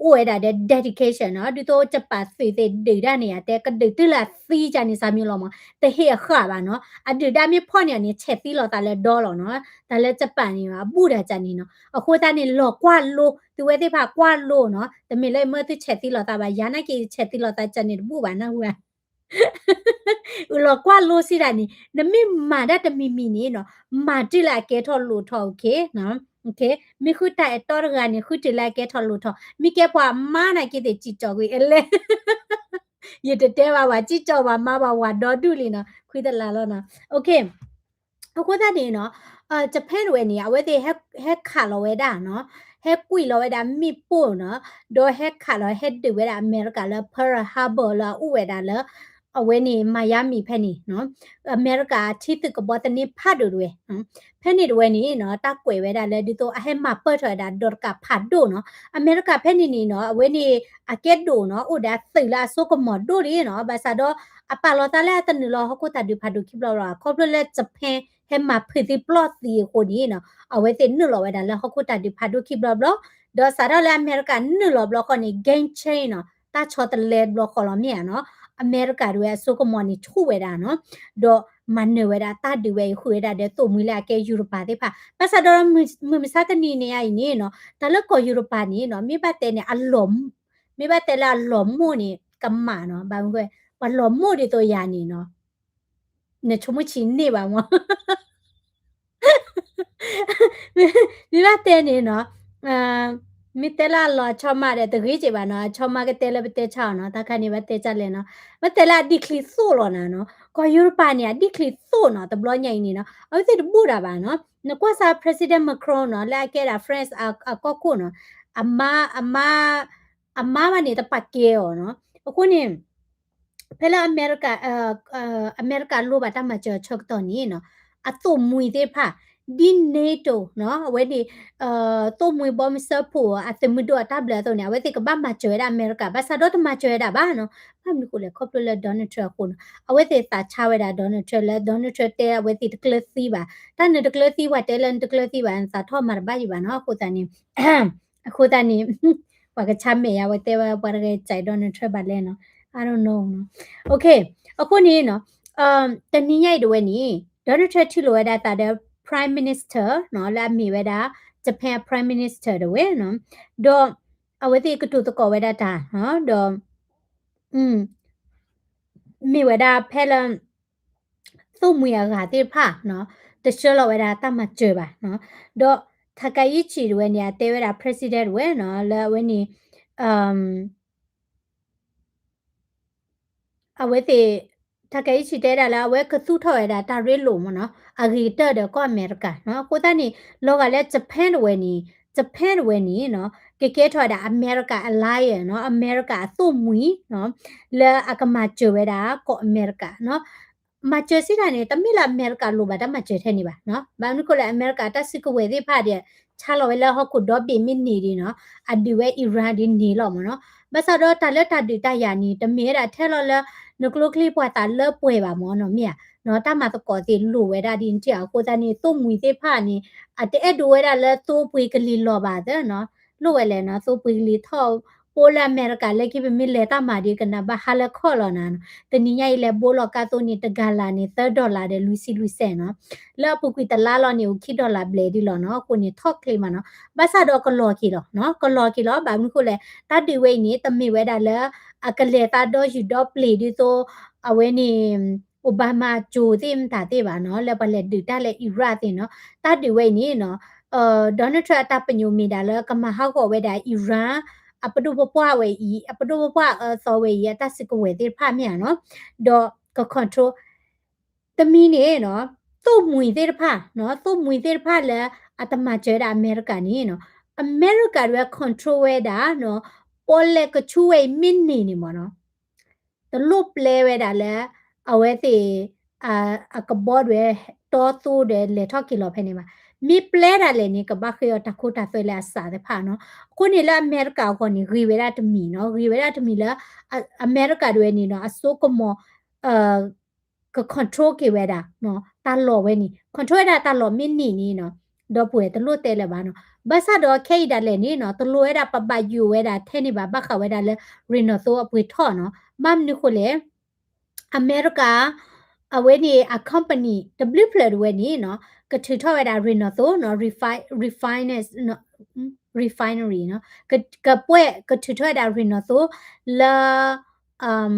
အိၣ်ဝဲဒၣ်ဒီး dedication နီၤ. ဒ်သိး Japan သုးသ့ၣ်ဒုးတၢ်န့ၣ် အတဲကဒုးတုၤလၢအသံကန့ၣ် စၢ်မံလီၤမး, တဟ့ၣ်အဃၣ်ဘၣ်နီၤ. အဒုးဒၣ်မ့ၢ်ဖီၣ်န့ၢ်အီၤန့ၣ် ဆဲးသံလိာ်သးလၢဒီလီၤနီၤ. တၢ်လၢ Japan န့ၣ် အဘူၣ်ဒၣ်ကန့ၣ်နီၤ. အဃိသတးန့ၣ် လီၤကွၢ်လိ သုဝဲသ့ၣ်တဖၣ်ကွၢ်လိနီၤ. တမ့ၢ်လၢမ့ၢ်သုဆဲးသံလိာ်သးဘၣ်, ယၤနာ်က့ ဆဲးသံလိာ်သးကန့ၣ်တဘူၣ်ဘၣ်နီၤ. လီၤကွၢ်လိစံးဒၣ်န့ၣ် နမ့ၢ်မၤဒၣ်တမံၤမံၤန့ၣ်နီၤ, မၤတုၤလၢအကဲထီၣ်လိာ်ထီၣ် okay နီၤ. မ့ၢ်ဃုတၢ်အဲၣ်တီတဂၤန့ၣ် ဃုတုၤလၢအကဲထီၣ်လိာ်ထီၣ်, မ့ၢ်ကဲပှၤမါနာ်က့သ့ၣ် စံၣ်ကၠီၣ်ကွံာ်အလဲၣ်. ယတတဲဘၣ်ဝဲ စံၣ်ကၠီၣ်ဘၣ်မါဘၣ်ဝၤဒီဒူၣ်လံနီၤ, ခွံတလးလီၤနီၤ. Okay အဃိသတးန့ၣ်နီၤ, Japan တဝဲန့ၣ် အဝဲသ့ၣ်ဟဲခးလီၤဝဲဒၣ်နီၤ, ဟဲကွံာ်လီၤဝဲဒၣ်မ့ၣ်ပိၢ်နီၤ, ဒီးဟဲခးလီၤ ဟဲဒုးဝဲဒၣ်အမဲရကၤလၢ Pearl Harbor လၢအအိၣ်ဝဲဒၣ်လၢ အဝဲန့ၣ် Miami ဖဲန့ၣ်နီၤ, အမဲရကၤထံသုးကဘီသန့ဖးဒိၣ်တဝဲ ဖဲန့ၣ်တဝဲန့ၣ်နီၤ, တၢ်ကွဲးဝဲဒၣ်လၢ ဒ်သိးအဟဲမၤပၢၢ်ထီၣ်ဝဲဒၣ်ဒီးတကးဖးဒိၣ်နီၤ. အမဲရကၤဖဲန့ၣ်န့ၣ်နီၤ, အဝဲန့ၣ် အကဲဒိၣ်နီၤ, အိၣ်ဒီးအသုးလၢအစိကမီၤဒိၣ်လံနီၤ. ဘၣ်ဆၣ်ဒီး အပာ်လီၤသးလၢအတနုာ်လီၤဟီၣ်ခိၣ်တၢ်ဒုးဖးဒိၣ်ခံဘျီဘျီ, ခီဖျိလၢ Japan ဟဲမၤဖုးသံပျီၢ်သံအဃိန့ၣ်နီၤ, အဝဲသ့ၣ်နုာ်လီၤဝဲဒၣ်လၢဟီၣ်ခိၣ်တၢ်ဒုးဖးဒိၣ်ခံဘျီဘျီ, ဒီးစးထီၣ်လၢအမဲရကၤနုာ်လီၤဘျီဃီန့ၣ် game change နီၤ, တၢ်ဆီတလဲဘျီဃီလီၤမ့ၢ်ဧါနီၤ. အမဲရကၤတဝဲအစိကမီၤန့ၣ်ဆူၣ်ဝဲဒၣ်နီၤ, ဒီးမၤနၢၤဝဲဒၣ်တၢ်ဒုးဝဲအံၤ ဃုာ်ဝဲဒၣ်ဒီးသိၣ်မှံၤလၢအကဲယူရပၤသ့ၣ်တဖၣ်. ဘၣ်ဆၣ်ဒီးမုၢ်မဆါတနံၤန့ၣ်အံၤန့ၣ်နီၤ, တၢ်လၢကီၢ်ယူရပၤန့ၣ်နီၤ, မ့ၢ်ဘၣ်တဲန့ၣ် အလီၤ, မ့ၢ်ဘၣ်တဲလၢအလီၤမိၢ်န့ၣ် ကမၣ်နီၤ, ဘၣ်မနုၤ ပှၤလီၤမိၢ်ဒ်သိးယၤန့ၣ်နီၤ, နဆိကမိၣ်ဆံးန့ၢ်ဘၣ်မး မ့ၢ်ဘၣ်တဲန့ၣ်နီၤ, မ့ၢ်တဲလၢအလီၤအဆီမးဒီး တဂ့ၤက့ၤဘၣ်နီၤ, အဆီမးကတဲလၢပတဲဆါအီၤနီၤ, တၢ်ခါန့ၣ်ဘၣ်တဲဆါလဲၣ်နီၤ, ဘၣ်တဲလၢအဒံချံသိၣ်လီၤနၤနီၤ, ကီၢ်ယူရပၤန့ၣ် အဒံချံသိၣ်နီၤ, တဘျီညါအံၤန့ၣ်နီၤ, အဝဲသ့ၣ်တဘူၣ်ဒၣ်ဘၣ်နီၤ, နကွၢ်စး President Macron နီၤ, လၢအကဲဒၣ် France အကီၢ်ခိၣ်နီၤ, အမါ, အမါ, အမါဘၣ်န့ၣ် တပာ်ကဲအီၤနီၤ, အဃိန့ၣ် ဖဲလၢအမဲရကၤ, အမဲရကၤလိၣ်ဘၣ်တၢ်မၤစၢၤအဆၢကတီၢ်န့ၣ်နီၤ, အသိၣ်မှံၤသ့ၣ်တဖၣ်, ဒ် NATO နီၤ, အဝဲန့ၣ် သိၣ်မှံၤဘီမုၢ်စၢဖှိၣ်အသုးမုၢ်ဒိၣ်အတၢ်ဘျၢအသိးန့ၣ် အဝဲသ့ၣ်ကဘၣ်မၤစၢၤဝဲဒၣ်အမဲရကၤ, ဘၣ်ဆၣ်ဒီးတမၤစၢၤဝဲဒၣ်ဘၣ်နီၤ, ဘၣ်မနုၤဃိလဲၣ် ခီဖျိလၢ Donald Trump အဃိနီၤ, အဝဲသ့ၣ်သးဆါဝဲဒၣ် Donald Trump လၢ Donald Trump တဲအဝဲသ့ၣ်တကျၢၤသံဘၣ်, တၢ်နတကျၢၤသံ ပှၤတဲလၢနတကျၢၤသံဘၣ် နသးထီၣ်မၤတဘၣ်ယံၤဘၣ်နီၤ, အဃိသတးန့ၣ် အဃိသတးန့ၣ် ပှၤကဆါမဲာ်ယါ ပှၤတဲဝဲ ပှၤတဂၤစဲး Donald Trump ဘၣ်လဲၣ်နီၤ, I don't know နီၤ, okay, အဃိန့ၣ်နီၤ, တနံၤညါအံၤတဝဲန့ၣ် Donald Trump ထံၣ်လိာ်ဝဲဒၣ်သးဒီး Prime Minister နီၤ, လၢအမ့ၢ်ဝဲဒၣ် Japan Prime Minister တဝဲနီၤ, ဒီး အဝဲသ့ၣ်ကတိၤသကိးဝဲဒၣ်တၢ်နီၤ, ဒီး မ့ၢ်ဝဲဒၣ်ဖဲလၢ သိၣ်မှံၤအဂၤသ့ၣ်တဖၣ်နီၤ, တဆှၢလီၤဝဲဒၣ်တၢ်မၤစၢၤဘၣ်နီၤ, ဒီး Takaichi တဝဲန့ၣ် အတဲဝဲဒၣ် president တဝဲနီၤ, လၢအဝဲန့ၣ် အဝဲသ့ၣ် Takaichi တဲဒၣ်လၢအဝဲကသူၣ်ထီၣ်ဝဲဒၣ်တၢ်ရ့လိာ်မးနီၤ, အဂ့ၤကတၢၢ်ဒီးကီၢ်အမဲရကၤနီၤ, အဃိသတးန့ၣ် လီၤဂာ်လၢ Japan တဝဲန့ၣ် Japan တဝဲန့ၣ်နီၤ, ကကဲထီၣ်ဝဲဒၣ် America alliance နီၤ, အမဲရကၤအသိၣ်မှံၤနီၤ, လၢအကမၤစၢၤဝဲဒၣ်ကီၢ်အမဲရကၤနီၤ, မၤစၢၤစံးတၢ်န့ၣ် တမ့ၢ်လၢအမဲရကၤလိၣ်ဘၣ်တၢ်မၤစၢၤထဲန့ၣ်ဘၣ်နီၤ, ဘၣ်မနုၤဃိလဲၣ် အမဲရကၤတၢ်စုကဝဲၤသ့ၣ်တဖၣ်ဒီး ဆါလီၤဝဲလၢဟီၣ်ခိၣ်ဒီဘ့ၣ်မ့ၢ်န့ၢ်ဒံးနီၤ, အဒုးဝဲ Iran ဒ်န့ၣ်လီၤမးနီၤ, ဘၣ်ဆၣ်ဒီးတၢ်လၢတၢ်ဒုးတၢ်ယၤန့ၣ် တမ့ၢ်ဝဲဒၣ်ထဲလီၤလၢ နကျိချံပှၤသးလၢပှဲၤဘၣ်မးနီၤ, မ့ၢ်ဧါနီၤ, တၢ်မၤသကိးသ့ၣ်လိၣ်ဝဲဒၣ်ဒ်န့ၣ်အဃိသတးန့ၣ် သိၣ်မှံၤသ့ၣ်တဖၣ်န့ၣ် အတအဲၣ်ဒိးဝဲဒၣ်လၢသိပှ့ၤကလံၤလီၤဘၣ်သနီၤ, လိၣ်ဝဲလဲၣ်နီၤ, သိပှ့ၤကလံၤထီၣ် ပအိၣ်လၢအမဲရကၤလၢခံပမ့ၢ်လဲၤတၢ်မၤဒ်ကနၣ်ဘၣ်ဟါလၢခီၣ်လီၤနၤနီၤ, တနံၤညါအံၤလဲၤဘိလီၤကါသိးန့ၣ် တဂၤလၢ်န့ၣ် သၢ dollar ဒီးလွံၢ်ဆံလွံၢ်စဲးနီၤ, လၢအပူၤကွံာ်တလါလီၤန့ၣ် အိၣ်ခံ dollar ဘျဲၣ်ဒ်လီၤနီၤ, အဃိန့ၣ်ထီၣ်ချ့မးနီၤ, ဘၣ်ဆၣ်ဒီးကလီၤက့ၤလီၤ, ဘၣ်မနုၤဃိလဲၣ် တၢ်ဒုးဝဲအံၤန့ၣ် တမ့ၢ်ဝဲဒၣ်လၢ အကလဲၤသးဒီယူၤဒီပျ့ၤဒ်သိး အဝဲန့ၣ် Obama ကၠိၤသ့ၣ်မတၤသ့ၣ်ဘၣ်နီၤ, လၢပှၤလဲၤဒုးတၢ်လၢ Iraq သ့ၣ်နီၤ, တၢ်ဒုးဝဲအံၤန့ၣ်နီၤ Donald Trump အတၢ်ပညိၣ်မ့ၢ်ဒၣ်လၢကမၤဟးဂီၤဝဲဒၣ် Iran အပဒိၣ်ပပှၢ်ဝဲအံၤ, အပဒိၣ်ပပှၢ်အၢသီဝဲအံၤ အတၢ်စုကဝဲၤသ့ၣ်တဖၣ်မ့ၢ်ဧါနီၤ, ဒီးက control တမံၤန့ၣ်နီၤ, သိၣ်မှံၤသ့ၣ်တဖၣ်နီၤ, သိၣ်မှံၤသ့ၣ်တဖၣ်လၢအတမၤစၢၤဝဲဒၣ်အမဲရကၤန့ၣ်နီၤ, အမဲရကၤဒၣ်ဝဲ control ဝဲဒၣ်နီၤ, ပီၣ်လဲၣ်ကဆူဝဲအံၤမ့ၢ်န့ၢ်န့ၣ်မ့ၢ်နီၤ, တလိၣ်ပျဲဝဲဒၣ်လၢ အဝဲသ့ၣ် အကဘီဒၣ်ဝဲတီသိဒီးလဲၤထီၣ်က့ၤလီၤဖဲန့ၣ်ဘၣ်. မ့ၢ်ပျဲဒၣ်လဲာ်န့ၣ် ကဘၣ်ဃ့အီၤတၢ်ခိတၢ်သွဲလၢအစးသ့ၣ်တဖၣ်နီၤ. အဃိန့ၣ်လၢအမဲရကၤအဂီၢ်န့ၣ် ဂ့ၤဝဲဒၣ်တမံၤနီၤ, ဂ့ၤဝဲဒၣ်တမံၤလၢ အမဲရကၤဒၣ်ဝဲန့ၣ်နီၤ အစိကမီၤ က control က့ၤဝဲဒၣ် တၢ်လီၢ်ဝဲန့ၣ် control ဝဲဒၣ်တၢ်လီၢ်မ့ၢ်န့ၢ်န့ၣ်နီၤ, ဒီပုၢ်ဝဲၢ်တလိၣ်တဲလၢၤဘၣ်နီၤ. ဘၣ်ဆၣ်ဒီးခဲအံၤဒၣ်လဲာ်န့ၣ်နီၤ တလိၣ်ဝဲဒၣ်ပဘၣ်ယိၣ်ဝဲဒၣ်ထဲန့ၣ်ဘၣ် ဘၣ်ဃးဝဲဒၣ်လၢ ရ့ၣ်နီၣ်သိအပှ့ၤထီၣ်နီၤ. ဘၣ်မနုၤဃိလဲၣ် အမဲရကၤ အဝဲန့ၣ် အ company တဘျုးဖျၢၣ်ဒၣ်ဝဲန့ၣ်နီၤ ကထုးထီၣ်ဝဲဒၣ်ရ့ၣ်နီၣ်သိနီၤ refi- refiners နီၤ refinery နီၤ က ကပှဲၤ ကထုးထီၣ်ဝဲဒၣ်ရ့ၣ်နီၣ်သိလၢ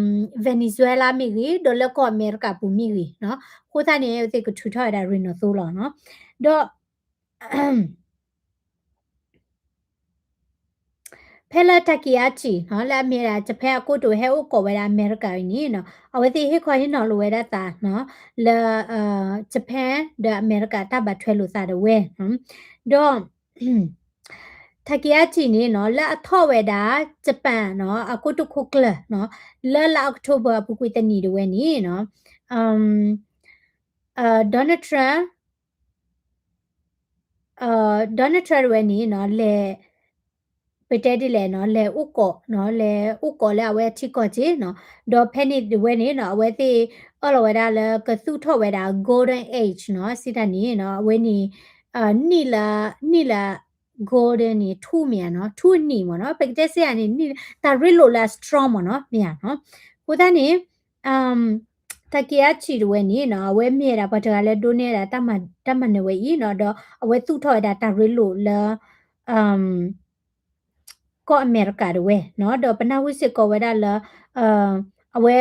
Venezuela မ့ၢ်ဂ့ၤ ဒီးလၢကီၢ်အမဲရကၤပူၤမ့ၢ်ဂ့ၤနီၤ. အဃိသတးန့ၣ် အဝဲသ့ၣ်ကထုးထီၣ်ဝဲဒၣ်ရ့ၣ်နီၣ်သိလီၤနီၤ. ဒီး ဖဲလၢ Takaichi နီၤ လၢအမ့ၢ်ဒၣ် Japan အကိတိာ်ဟဲအိၣ်ကိးဝဲဒၣ်အမဲရကၤအံၤန့ၣ်နီၤ အဝဲသ့ၣ်ဟ့ၣ်ခီဟ့ၣ်နီၤလိာ်ဝဲဒၣ်သးနီၤ လၢ Japan ဒီးအမဲရကၤတၢ်ဘၣ်ထွဲလိာ်သးဒၣ်ဝဲနီၤ. ဒီး Takaichi န့ၣ်နီၤ လၢအထီၣ်ဝဲဒၣ် Japan နီၤ အကိတိာ်ခိၣ်ကျၢၢ်နီၤ လၢလါ October အပူၤကွံာ်တနံၣ်ဒၣ်ဝဲန့ၣ်နီၤ Donald Trump Donald Trump ဒၣ်ဝဲန့ၣ်နီၤ လဲၤ ပတဲဒ်လဲၣ်နီၤ လဲၤအိၣ်ကိးနီၤ လဲၤအိၣ်ကိးလၢအဝဲအထံကီၢ်က့နီၤ. ဒီးဖဲန့ၣ်ဒၣ်ဝဲန့ၣ်နီၤ အဝဲသ့ၣ်အၢၣ်လီၤဝဲဒၣ်လၢကသူၣ်ထီၣ်ဝဲဒၣ် golden age နီၤ စံးတၢ်န့ၣ်နီၤ အဝဲန့ၣ် နံၣ်လၢ နံၣ်လၢ golden န့ၣ် ထူမ့ၢ်ဧါနီၤ ထူအနံၣ်မ့ၢ်နီၤ ပကတဲစ့ၢ်ဧါန့ၣ် တၢ်ရ့လိာ်လၢအ strong မ့ၢ်နီၤ မ့ၢ်ဧါနီၤ. အဃိသတးန့ၣ် Takaichi ဒၣ်ဝဲန့ၣ်နီၤ အဝဲမ့ၢ်ဝဲဒၣ်ပှၤတဂၤလၢဒိးန့ၢ်ဝဲဒၣ်တၢ်မၤနၢၤဝဲအံၤနီၤ ဒီးအဝဲသူၣ်ထီၣ်ဝဲဒၣ်တၢ်ရ့လိာ်လၢ ကီၢ်အမဲရကၤဒၣ်ဝဲနီၤ ဒီးပနၢ်ဟူစ့ၢ်ကီးဝဲဒၣ်လၢ အဝဲ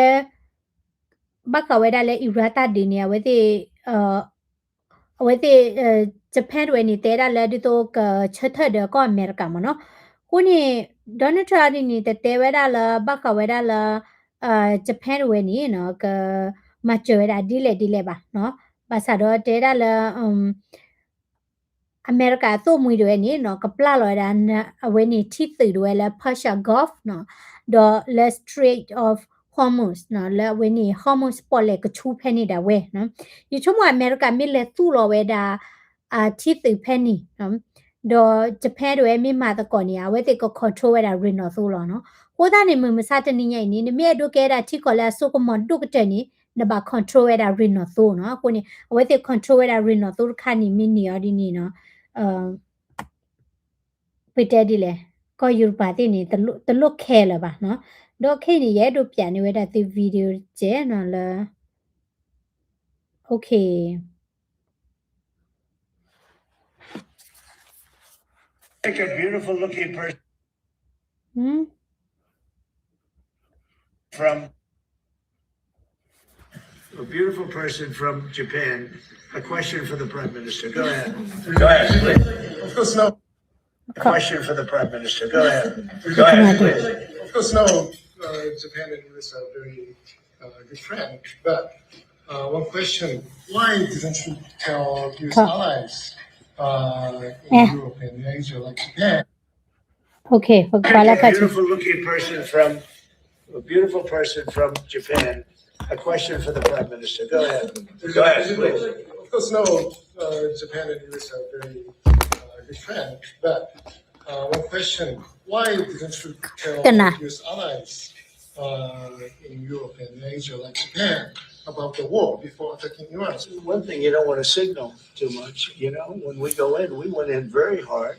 ဘၣ်ဃးဝဲဒၣ်လၢ Iran တၢ်ဒုးန့ၣ် အဝဲသ့ၣ် အဝဲသ့ၣ် Japan ဒၣ်ဝဲန့ၣ် တဲဒၣ်လၢဒ်သိးကဆၢထၢၣ်ဒီးကီၢ်အမဲရကၤမ့ၢ်နီၤ. အဃိန့ၣ် Donald Trump ဒ်န့ၣ် တတဲဝဲဒၣ်လၢ ဘၣ်ဃးဝဲဒၣ်လၢ Japan ဒၣ်ဝဲန့ၣ်နီၤ ကမၤစၢၤဝဲဒၣ်ဒ်လဲၣ်ဒ်လဲၣ်ဘၣ်နီၤ. ဘၣ်ဆၣ်ဒီးတဲဒၣ်လၢ အမဲရကၤအသိၣ်မှံဒၣ်ဝဲန့ၣ်နီၤ ကပျၢ်လီၤဝဲဒၣ် အဝဲန့ၣ်ထံသုးဒၣ်ဝဲလၢ Persian Gulf နီၤ ဒီးလၢ Strait of Hormuz နီၤ လၢအဝဲန့ၣ် Hormuz ပီၣ်လဲၣ်ကဆူဖဲန့ၣ်ဒၣ်ဝဲနီၤ. ယဆိကမိၣ်အမဲရကၤမ့ၢ်လဲၤသူၣ်လီၤဝဲဒၣ် ထံသုးဖဲန့ၣ် ဒီး Japan ဒၣ်ဝဲမ့ၢ်မၤသကိးန့ၣ် အဝဲသ့ၣ်က control ဝဲဒၣ်ရ့ၣ်နီၣ်သိလီၤနီၤ. အဃိသတးန့ၣ် မုၢ်မဆါတနံၤညါအံၤန့ၣ် နမ့ၢ်အဲၣ်ဒိးကဲဒၣ်ထံကီၢ်လၢအစိကမီၤဒိၣ်ကတၢၢ်န့ၣ် နဘၣ် control ဝဲဒၣ်ရ့ၣ်နီၣ်သိနီၤ. အဃိန့ၣ် အဝဲသ့ၣ် control ဝဲဒၣ်ရ့ၣ်နီၣ်သိတခါန့ၣ် မ့ၢ်န့ၢ်အီၤဒ်န့ၣ်နီၤ ပတဲဒ်လဲၣ် ကီၢ်ယူရပၤသ့ၣ်န့ၣ် တလိၣ် တလိၣ် care လၢၤဘၣ်နီၤ. ဒီးခဲအံၤန့ၣ် ယအဲၣ်ဒိးပျးန့ၢ်ဝဲဒၣ်သု video တကဲးနီၤလၢ okay. Like a beautiful looking person from a beautiful person from Japan. A question for the Prime Minister. Go ahead. Go ahead, please. Of course, no. A question for the Prime Minister. Go ahead. Go ahead, please. Of course, no. Uh, Japan and U S are very uh, good friend. But uh, one question: Why didn't you tell your allies uh, in Europe and Asia, like Japan? Okay, a beautiful looking person from a beautiful person from Japan. A question for the Prime Minister. Go ahead. Go ahead, please. Of course, no. Uh, Japan and U S are very uh, good friend, but uh, one question: Why didn't you tell your allies uh, in Europe and Asia, like Japan, about the war before attacking U S? One thing, you don't want to signal too much. You know, when we go in, we went in very hard.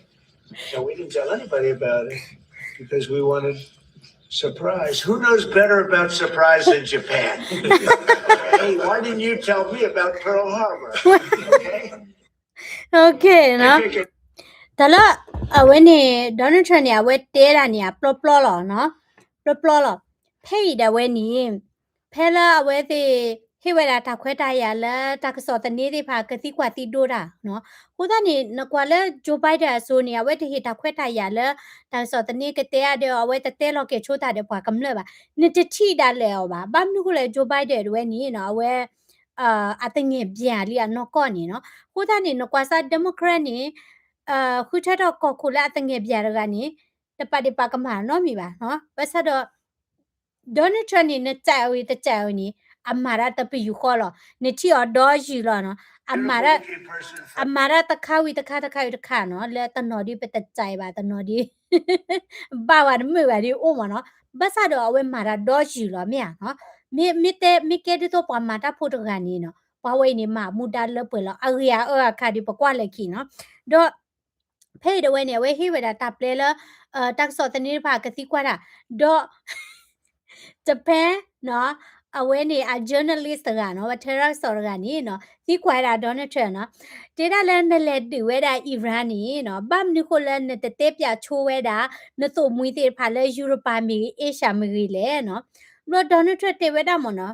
So we didn't tell anybody about it because we wanted surprise. Who knows better about surprise than Japan? Hey, why didn't you tell me about Pearl Harbor? Okay. Okay နီၤ. တၢ်လၢ အဝဲန့ၣ် Donald Trump န့ၣ် အဝဲတဲဒၣ်န့ၣ် အပျီပျီလီၤနီၤ. ပျီပျီလီၤ. ဖဲအံၤဒၣ်ဝဲန့ၣ် ဖဲလၢအဝဲသ့ၣ် ဟ့ၣ်ဝဲဒၣ်တၢ်ခွဲးတၢ်ယာ်လၢ တၢ်ကစီၣ်သန့သ့ၣ်တဖၣ် ကသံကွၢ်သံဒိးတၢ်နီၤ. အဃိသတးန့ၣ် နကွၢ်လၢ Joe Biden အစိၤန့ၣ် အဝဲတဟ့ၣ်တၢ်ခွဲးတၢ်ယာ်လၢ တၢ်ကစီၣ်သန့ကတဲအါဒီး အဝဲတတဲလီၤကဲၤဆိတၢ်ဒီးပှၤကမျၢၢ်ဘၣ်. နတထံၣ်ဒၣ်လဲာ်အီၤဘၣ်. ဘၣ်မနုၤဃိလဲၣ် Joe Biden ဒၣ်ဝဲန့ၣ်နီၤ အဝဲ အသငဲၣ်ဘၣ်လံအနီၢ်ကီၢ်န့ၣ်နီၤ. အဃိသတးန့ၣ် နကွၢ်စၢ် Democrat န့ၣ် ဃုထၢထီၣ်ကီၢ်ခိၣ်လၢအသငဲၣ်ဘၣ်တဂၤန့ၣ် တပာ်ဒံးပာ်ကမၣ်နီတမံၤဘၣ်နီၤ. ဘၣ်ဆၣ်ဒီး Donald Trump န့ၣ် နစံးဝဲတစံးဝဲန့ၣ် အမၤတၢ်တပယူာ်ဃီလီၤ. နထံၣ်အီၤဒီးယုာ်လီၤနီၤ. အမၤတၢ်တခါဝံၤတခါ တခါဝံၤတခါနီၤ လၢတနီၤဒ်ပတစံးဘၣ် တနီၤဒ် ဘၣ်ဝဲတမုာ်ဘၣ်ဒ်အိၣ်မးနီၤ. ဘၣ်ဆၣ်ဒီးအဝဲမၤတၢ်ဒီးယုာ်လီၤမ့ၢ်ဧါနီၤ. မ့ၢ်တဲ မ့ၢ်ကဲဒ်သိးပှၤမၤတၢ်ဖိတဂၤန့ၣ်နီၤ ပှၤဝဲအံၤန့ၣ် မၤမူဒါလၢပှဲၤလီၤ အဂ့ၤအအၢအခါဒ်ပကွၢ်လၢခံနီၤ. ဒီး ဖဲအံၤဒၣ်ဝဲန့ၣ် အဝဲဟ့ၣ်ဝဲဒၣ်တၢ်ပျဲလၢ တၢ်ကစီၣ်သန့တဖၣ်ကသံကွၢ်တၢ် ဒီး Japan နီၤ အဝဲန့ၣ်အ journalist တဂၤနီၤ ဝဲထဲတၢ်ကစီၣ်တဂၤန့ၣ်နီၤ သံကွၢ်ဝဲဒၣ် Donald Trump နီၤ တဲဒၣ်လၢနလဲၤဒုးဝဲဒၣ် Iran န့ၣ်နီၤ ဘၣ်မနုၤဃိလၢနတတဲပၠးဆိဝဲဒၣ် နသိၣ်မှံၤသ့ၣ်တဖၣ်လၢ Europa မ့ၢ်ဂ့ၤ Asia မ့ၢ်ဂ့ၤလဲၣ်နီၤ. ဘျီ Donald Trump တဲဝဲဒၣ်မ့ၢ်နီၤ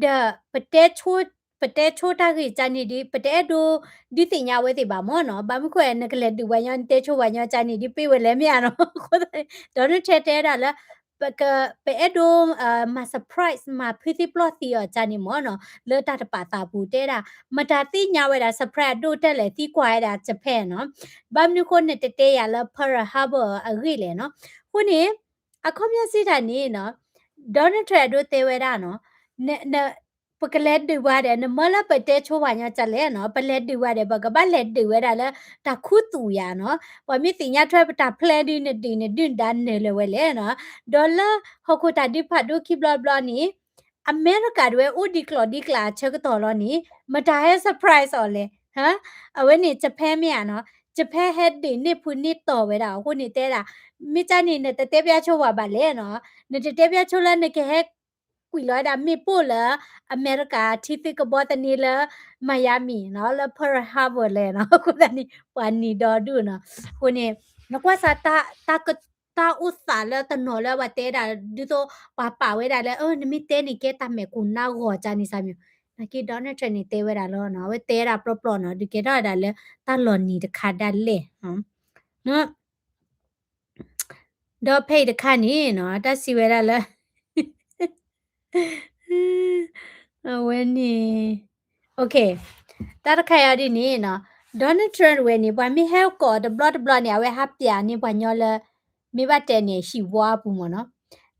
ဒီး ပတဲဆိတၢ်ဂ့ၢ်ကန့ၣ်ဒ် ပတအဲၣ်ဒိးဒုးသ့ၣ်ညါဝဲသ့ၣ်ဘၣ်မ့ၢ်နီၤ. ဘၣ်မနုၤဃိ နကလဲၤဒုးပှၤညီ နတဲဆိပှၤညီကန့ၣ်ဒ် ပ့ၢ်ဝဲလဲၣ်မ့ၢ်ဧါနီၤ. Donald Trump တဲဒၣ်လၢ ပအဲၣ်ဒိး မၤ surprise မၤဖုသံပျီၢ်သံအီၤကန့ၣ်မ့ၢ်နီၤ လၢတၢ်တပာ်သးပူၤတဲဒၣ် မတၤသ့ၣ်ညါဝဲဒၣ် surprise အဒိၣ်တဲလဲၣ် သံကွၢ်ဝဲဒၣ် Japan နီၤ. ဘၣ်မနုၤဃိနတတဲယၤလၢ Pearl Harbor အဂ့ၢ်လဲၣ်နီၤ. အဃိန့ၣ် အခီပညီစံးတၢ်န့ၣ်နီၤ Donald Trump အဒိတဲဝဲဒၣ်နီၤ ပကလဲၤဒုးပှၤဒီး နမၢလၢပတဲဆိပှၤညီကလဲၣ်နီၤ ပလဲၤဒုးပှၤဒီး ပကဘၣ်လဲၤဒုးဝဲဒၣ်လၢ တၢ်ခူသူၣ်ယၤနီၤ ပှၤမ့ၢ်သ့ၣ်ညါထွဲပတၢ် plan ဒ်နဒုးနဒုၣ်နဒါနၢၤလၢၤဝဲလဲၣ်နီၤ. ဒီးလၢဟီၣ်ခိၣ်တၢ်ဒုးဖးဒိၣ်ခံဘျီတဘျီန့ၣ် အမဲရကၤဒၣ်ဝဲအိၣ်ဒံးကျီၢ်ဒံးကျါအဆၢကတီၢ်လီၤန့ၣ် မတၤဟဲ surprise အီၤလဲၣ် အဝဲန့ၣ် Japan မ့ၢ်ဧါနီၤ. Japan ဟဲဒုးန့ၢ်ဖုန့ၢ်တီၢ်ဝဲဒၣ်အဃိန့ၣ်တဲဒၣ် မ့ၢ်ကန့ၣ် နတတဲပၠးဆိပှၤဘၣ်လဲၣ်နီၤ. နတတဲပၠးဆိလၢနကဟဲ ကွံာ်လီၤဝဲဒၣ်မ့ၣ်ပိၢ်လၢ အမဲရကၤထံသံကဘီသန့လၢ Miami နီၤ လၢ Pearl Harbor လဲၣ်နီၤ. အဃိသတးန့ၣ် ပှၤနံၤဒီဒူၣ်နီၤ. အဃိန့ၣ် နကွၢ်စး တၢ်အိၣ်သးလၢတနီၤလၢပှၤတဲဒၣ် ဒ်သိးပှၤပာ်ဝဲဒၣ်လၢ နမ့ၢ်တဲန့ၣ်ကဲတၢ်မဲာ်ကိၢ်နါဂီၤကန့ၣ်စၢ်မံၤ နာ်က့ Donald Trump န့ၣ်တဲဝဲဒၣ်လီၤနီၤ. အဝဲတဲဒၣ်ပျီပျီနီၤ ဒုးကဲထီၣ်ဝဲဒၣ်လၢတၢ်လီၤနံၤတခါဒၣ်လဲာ် ဒီးဖဲအံၤတခါန့ၣ်နီၤ တၢ်စံးဝဲဒၣ်လၢ အဝဲန့ၣ် တၢ်တခါအံၤဒ်န့ၣ်နီၤ Donald Trump ဝဲန့ၣ် ပှၤမ့ၢ်ဟဲကီးတဘျီတဘျီန့ၣ် အဝဲဟးပျးန့ၢ်ပှၤညီလၢ မ့ၢ်ဘၣ်တဲန့ၣ် ဟံၣ်ဝါအပူၤမ့ၢ်နီၤ.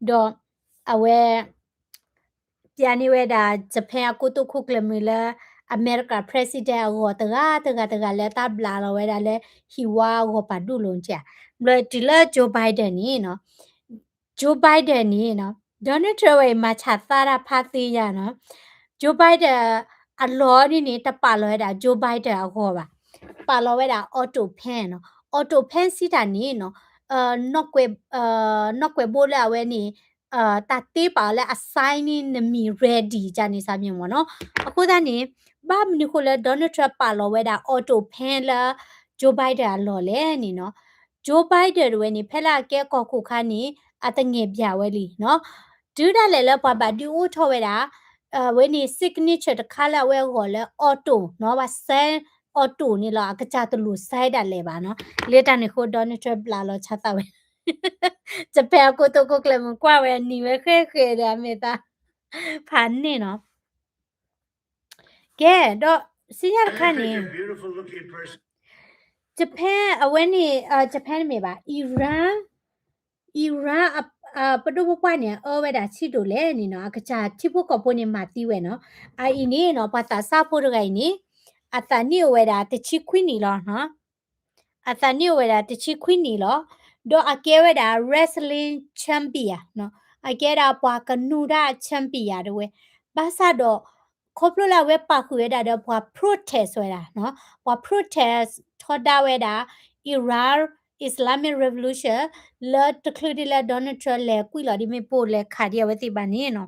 ဒီးအဝဲ ပျးန့ၢ်ဝဲဒၣ် Japan အကိတိာ်ခိၣ်ကျၢၢ်မုၢ်လၢ အမဲရကၤ president အဂီၢ်တဂၤတဂၤတဂၤလၢတၢ်ဘျးလီၤဝဲဒၣ်လၢ ဟံၣ်ဝါအဂီၢ်ပာ်ဒူၣ်လိာ်ကၠး. ဘျီတုၤလၢ Joe Biden န့ၣ်နီၤ Joe Biden န့ၣ်နီၤ Donald Trump ဝဲအံၤမၤဆၣ်သၣ်တၢ်ဖးသ့ယၤနီၤ Joe Biden အလီၢ်ဒ်န့ၣ် တပာ်လီၤဝဲဒၣ် Joe Biden အဂီၢ်ဘၣ်. ပာ်လီၤဝဲဒၣ် auto pen နီၤ auto pen စံးတၢ်န့ၣ်နီၤ နီၢ်ကွဲးဘိလၢအဝဲန့ၣ် တၢ်တ့ပာ်အီၤလၢအ sign န့ၣ် နမံၤ ready ကန့ၣ်စၢ်မံၤမ့ၢ်နီၤ. အဃိသတးန့ၣ် ဘၣ်မနုၤဃိလၢ Donald Trump ပာ်လီၤဝဲဒၣ် auto pen လၢ Joe Biden အလီၢ်လဲၣ်န့ၣ်နီၤ Joe Biden တဝဲန့ၣ် ဖဲလၢအကဲကီၢ်ခိၣ်ခါန့ၣ် အသငဲၣ်ဘၣ်ဝဲလံနီၤ. တုၤဒၣ်လဲာ်လၢပှၤဘၣ်ဒုးအိၣ်ထီၣ်ဝဲဒၣ် အဝဲန့ၣ် signature တခါလၢအဝဲအဂီၢ်လၢ auto နီၤ ပှၤ sign auto န့ၣ်လီၤ အကစၢ်တလိၣ် sign ဒၣ်လဲာ်ဘၣ်နီၤ. လၢတၢ်န့ၣ်အဃိ Donald Trump ဘျးလီၤဆါသးဝဲ Japan အကိတိာ်ခိၣ်ကျၢၢ်မုၢ်ကွၢ်ဝဲအနံၤဝဲဃဲဃဲဒီးအမဲာ်သး ဖးန့ၣ်နီၤ ကဲ ဒီးစံးညါတခါန့ၣ် Japan အဝဲန့ၣ် Japan မ့ၢ်ဘၣ် Iran Iran ပဒိၣ်ပပှၢ်န့ၣ် အအၢဝဲဒၣ်ဆံးဒိၣ်လဲၣ်န့ၣ်နီၤ အကစၢ်ထံဖိကီၢ်ဖိန့ၣ်မၤသံဝဲနီၤ. အအံၤန့ၣ်နီၤ ပှၤသးစၢ်ဖိတဂၤအံၤန့ၣ် အသးနံၣ်အိၣ်ဝဲဒၣ်တဆံခွံနံၣ်လီၤ အသးနံၣ်အိၣ်ဝဲဒၣ်တဆံခွံနံၣ်လီၤ. ဒီးအကဲဝဲဒၣ် wrestling champion နီၤ အကဲဒၣ်ပှၤကနူၤဒၣ် champion တဝဲ ဘၣ်ဆၣ်ဒီး ခီဖျိလၢအဝဲပာ်ဃုာ်ဝဲဒၣ်ဒီးပှၤ protest ဝဲဒၣ်နီၤ ပှၤ protest ထီဒါဝဲဒၣ် Iran Islamic Revolution လၢတချုးဒ်လၢ Donald Trump လဲၤကွံာ်လီၤဒ်မ့ၣ်ပိၢ်လဲၤခးဒ်အဝဲသ့ၣ်ဘၣ်န့ၣ်နီၤ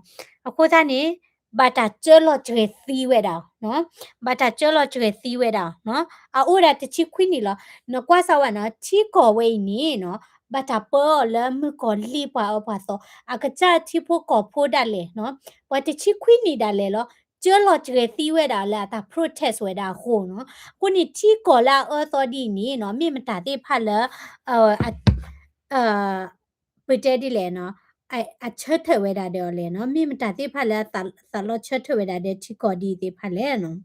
အဃိသတးန့ၣ် ဘၣ်တၢ်ကၢလီၤစှဲၤသံဝဲဒၣ်နီၤ ဘၣ်တၢ်ကၢလီၤစှဲၤသံဝဲဒၣ်နီၤ အအိၣ်ဒၣ်တဆံခွံနံၣ်လီၤ. နကွၢ်စၢ်ဝဲနီၤ ထံကီၢ်ဝဲအံၤန့ၣ်နီၤ ဘၣ်တၢ်ပၢအီၤလၢမုၣ်ကီၤလံၢ်ပှၤအၢပှၤသီ အကစၢ်ထံဖိကီၢ်ဖိဒၣ်လဲာ်နီၤ ပှၤတဆံခွံနံၣ်ဒၣ်လဲာ်လီၤ ကၢလီၤစှဲၤသံဝဲဒၣ်လၢအတၢ် protest ဝဲဒၣ်အဃိနီၤ. အဃိန့ၣ် ထံကီၢ်လၢအအၢသီဒ်အံၤန့ၣ်နီၤ မ့ၢ်မတၤသ့ၣ်တဖၣ်လၢ ပတဲဒ်လဲၣ်နီၤ အဆၢထၢၣ်ဝဲဒၣ်ဒီးအီၤလဲၣ်နီၤ မ့ၢ်မတၤသ့ၣ်တဖၣ်လၢအသးလီဆၢထၢၣ်ဝဲဒၣ်ဒီးထံကီၢ်ဒ်အံၤသ့ၣ်တဖၣ်လဲၣ်နီၤ.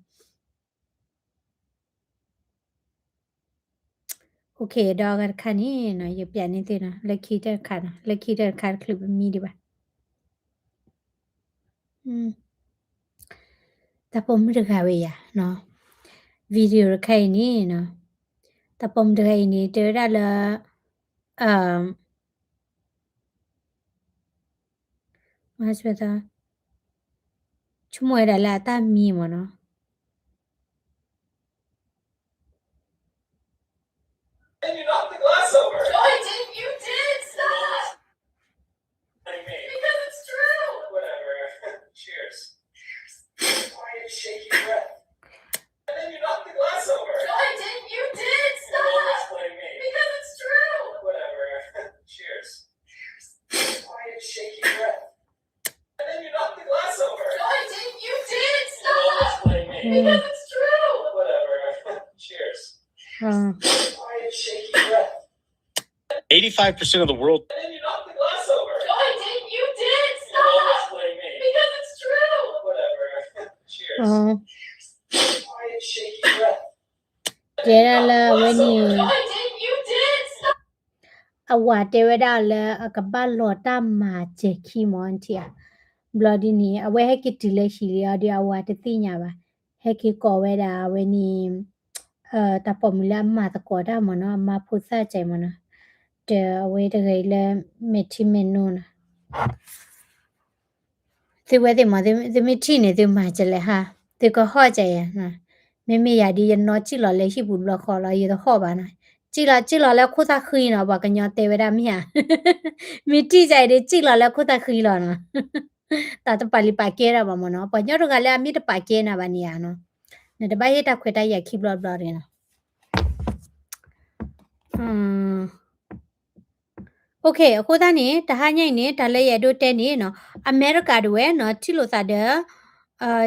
OK ဒီးအဂၤတခါန့ၣ်နီၤ ယပျးန့ၢ်သုနီၤ လၢခံတၢ်တခါနီၤ လၢခံတၢ်တခါတချုးပမံဒံးဘၣ်. တၢ်ပိာ်မုၣ်တဂၤဝဲယၤနီၤ video တခါအံၤန့ၣ်နီၤ တၢ်ပိာ်မုၣ်တဂၤအံၤန့ၣ် တဲဝဲဒၣ်လၢ ဆိကမိၣ်ဝဲဒၣ်လၢအတၢ်မံမ့ၢ်နီၤ Then you knocked the glass over. No, I didn't. You did. Stop. What do you mean? Because it's true. Whatever. Cheers. Cheers. Quiet, shaky breath. And then you knocked the glass over. No, I didn't. You did. Stop. What do you mean? Because it's true. Whatever. Cheers. Cheers. Quiet, shaky breath. And then you knocked the glass over. No, I didn't. You did. Stop. What do you mean? Because it's true. Whatever. Cheers. Cheers. Quiet, shaky breath. Eighty-five percent of the world. And then you knocked the glass over. No, I didn't. You did. Stop. What do you mean? Because it's true. Whatever. Cheers. Cheers. Quiet, shaky breath. တဲဒၣ်လၢအဝဲန့ၣ် No, I didn't. You did. Stop. အဝၤတဲဝဲဒၣ်လၢအကဘၣ်လီၤတၢ်မၤစဲၤခံမ့ၢ်ထံၣ်ဧါ. ဘျီဒ်န့ၣ် အဝဲဟဲက့ၤတုၤလၢဟံၣ်လံအီၤဒီး အဝၤတသ့ၣ်ညါဘၣ်. ဟဲက့ၤကိးဝဲဒၣ်အဝဲန့ၣ် တၢ်ပိာ်မုၣ်လၢအမၤသကိးတၢ်မ့ၢ်နီၤ အမါဖိသၣ်ကဲမ့ၢ်နီၤ ဒီးအဝဲတဂၤအံၤလၢမဲာ်ထံမဲာ်နိနီၤ သုဝဲသ့ၣ်မ့ၢ် သုမ့ၢ်ထံၣ်န့ၣ် သုမၤကလဲၣ်ဟါ, သုကဟီၣ်ကယၤ, မ့မ့ၢ်ယၤဒ်ယနီၢ်စံၣ်လီၤလၢဟံၣ်ပူၤတဘျီဃီလီၤ ယတဟီၣ်ဘၣ်နီၤ, စံၣ်လီၤ စံၣ်လီၤလၢခိၣ်သၣ်ဃံနီၤ ပှၤကညီတဲဝဲဒၣ်မ့ၢ်ဧါ, မ့ၢ်ထံၣ်ကယၤအံၤဒီး စံၣ်လီၤလၢခိၣ်သၣ်ဃံလီၤနီၤ, တၢ်တပာ်လံၤပာ်ကဲဒၣ်ဘၣ်မ့ၢ်နီၤ, ပှၤကညီတဂၤလၢအမ့ၢ်တပာ်ကဲနၤဘၣ်န့ၣ်ဧါနီၤ, နတဘၣ်ဟ့ၣ်တၢ်ခွဲးတၢ်ယာ်ခံဘျီတဘျီတဂ့ၤနီၤ. OK အဃိသတးန့ၣ် တဟါညါအံၤန့ၣ် တၢ်လၢယအဲၣ်ဒိးတဲန့ၣ်နီၤ အမဲရကၤဒၣ်ဝဲနီၤ ထံၣ်လိာ်သးဒီး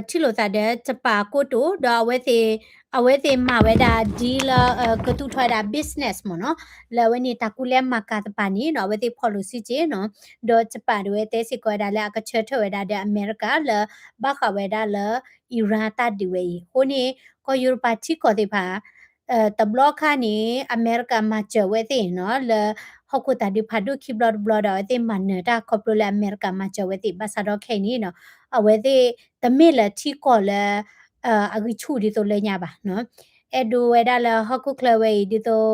ထံၣ်လိာ်သးဒီး Japan ကိတိာ် ဒီးအဝဲသ့ၣ် အဝဲသ့ၣ်မၤဝဲဒၣ် deal လၢ ကသူၣ်ထီၣ်ဝဲဒၣ် business မ့ၢ်နီၤ, လၢအဝဲန့ၣ်တၢ်ကူလဲမၤကၤသပှၢ်န့ၣ်နီၤ အဝဲသ့ၣ်ဖီၣ်လိာ်စုက့နီၤ, ဒီး Japan ဒၣ်ဝဲတဲစ့ၢ်ကီးဝဲဒၣ်လၢအကဆၢထၢၣ်ဝဲဒၣ်ဒီးအမဲရကၤလၢ ဘၣ်ဃးဝဲဒၣ်လၢ Iran တၢ်ဒုးဝဲအံၤ, အဃိန့ၣ် ကီၢ်ယူရပၤထံကီၢ်သ့ၣ်တဖၣ် တဘျီခါန့ၣ် အမဲရကၤမၤစၢၤဝဲသ့ၣ်နီၤ လၢဟီၣ်ခိၣ်တၢ်ဒုးဖးဒိၣ်ခံဘျီတဘျီဒီး အဝဲသ့ၣ်မၤနၢၤတၢ်ခီဖျိလၢအမဲရကၤမၤစၢၤဝဲသ့ၣ် ဘၣ်ဆၣ်ဒီးခဲအံၤန့ၣ်နီၤ အဝဲသ့ၣ်တမ့ၢ်လၢထံကီၢ်လၢ အဂံၢ်ဆူၣ်ဒ်သိးလၢညါဘၣ်နီၤ, အဲၣ်ဒိးဝဲဒၣ်လၢဟီၣ်ခိၣ်ချၢဝဲအံၤဒ်သိး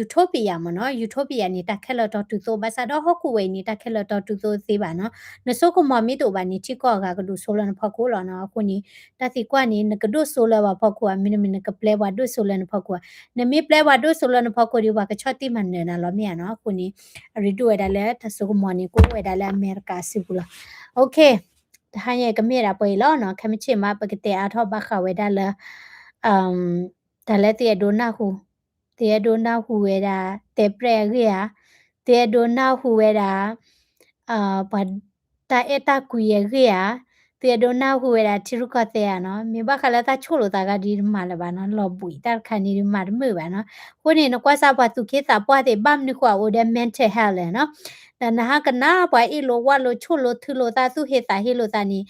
Utopia မ့ၢ်နီၤ, Utopia န့ၣ် တၢ်ခဲလၢာ်တီတူၢ်သိဘၣ်ဆၣ်ဒီးဟီၣ်ခိၣ်ဝဲအံၤန့ၣ် တၢ်ခဲလၢာ်တီတူၢ်သိသ့ဘၣ်နီၤ, နစိကမီၤမ့ၢ်တအိၣ်ဘၣ်န့ၣ် ထံကီၢ်အဂၤကဒိၣ်စိလၢနဖီခိၣ်လီၤနီၤ, အဃိန့ၣ် တၢ်သံကွၢ်န့ၣ် နကဒိၣ်စိလၢပှၤဖီခိၣ်ဧါ မ့တမ့ၢ်နကပျဲပှၤဒိၣ်စိလၢနဖီခိၣ်ဧါ, နမ့ၢ်ပျဲပှၤဒိၣ်စိလၢနဖီခိၣ်ဒီး ပှၤကဆီၣ်တံၢ်မၤနၢၤနၤလီၤမ့ၢ်ဧါနီၤ, အဃိန့ၣ် အရ့ဒိၣ်ဝဲဒၣ်လၢတၢ်စိကမီၤန့ၣ် ကအိၣ်ဝဲဒၣ်လၢအမဲရကၤအစုပူၤလီၤ, OK, တဟါညါကမ့ၢ်ဒၣ်ပှဲၤအံၤလီၤနီၤ, ခဲမုၢ်ဆ့ၣ်မး ပကတဲအါထီၣ်ဘၣ်ဃးဝဲဒၣ်လၢ တၢ်လၢသုအဲၣ်ဒိးနၢ်ဟူ, သုအဲၣ်ဒိးနၢ်ဟူဝဲဒၣ် တဲပြဲၣ်အဂ့ၢ်ဧါ, သုအဲၣ်ဒိးနၢ်ဟူဝဲဒၣ် ပှၤတၢ်အဲၣ်တၢ်ကွံအဂ့ၢ်ဧါ, သုအဲၣ်ဒိးနၢ်ဟူဝဲဒၣ်ထံရူၢ်ကီၢ်သဲးဧါနီၤ, မ့ၢ်ဘၣ်ဃးလၢတၢ်ဆိၣ်လိာ်သးဂၤဒ်တမၤလၢၤဘၣ်နီၤ, လီၤဘှံးတၢ်တခါန့ၣ်ဒ်မၤတမုာ်ဘၣ်နီၤ, အဃိန့ၣ် နကွၢ်စၢ်ပှၤသူၣ်က့သးပှၢ်သ့ၣ် ဘၣ်မနုၤဃိအအိၣ်ဒီး mental health လဲၣ်နီၤ, ဒီးနဟးကနၣ်ပှၤအ့ၣ်လိာ်ဝၣ်လိာ် ဆိၣ်လိာ်ထုလိာ်သး သူၣ်ဟ့သးဟ့လိာ်သးန့ၣ်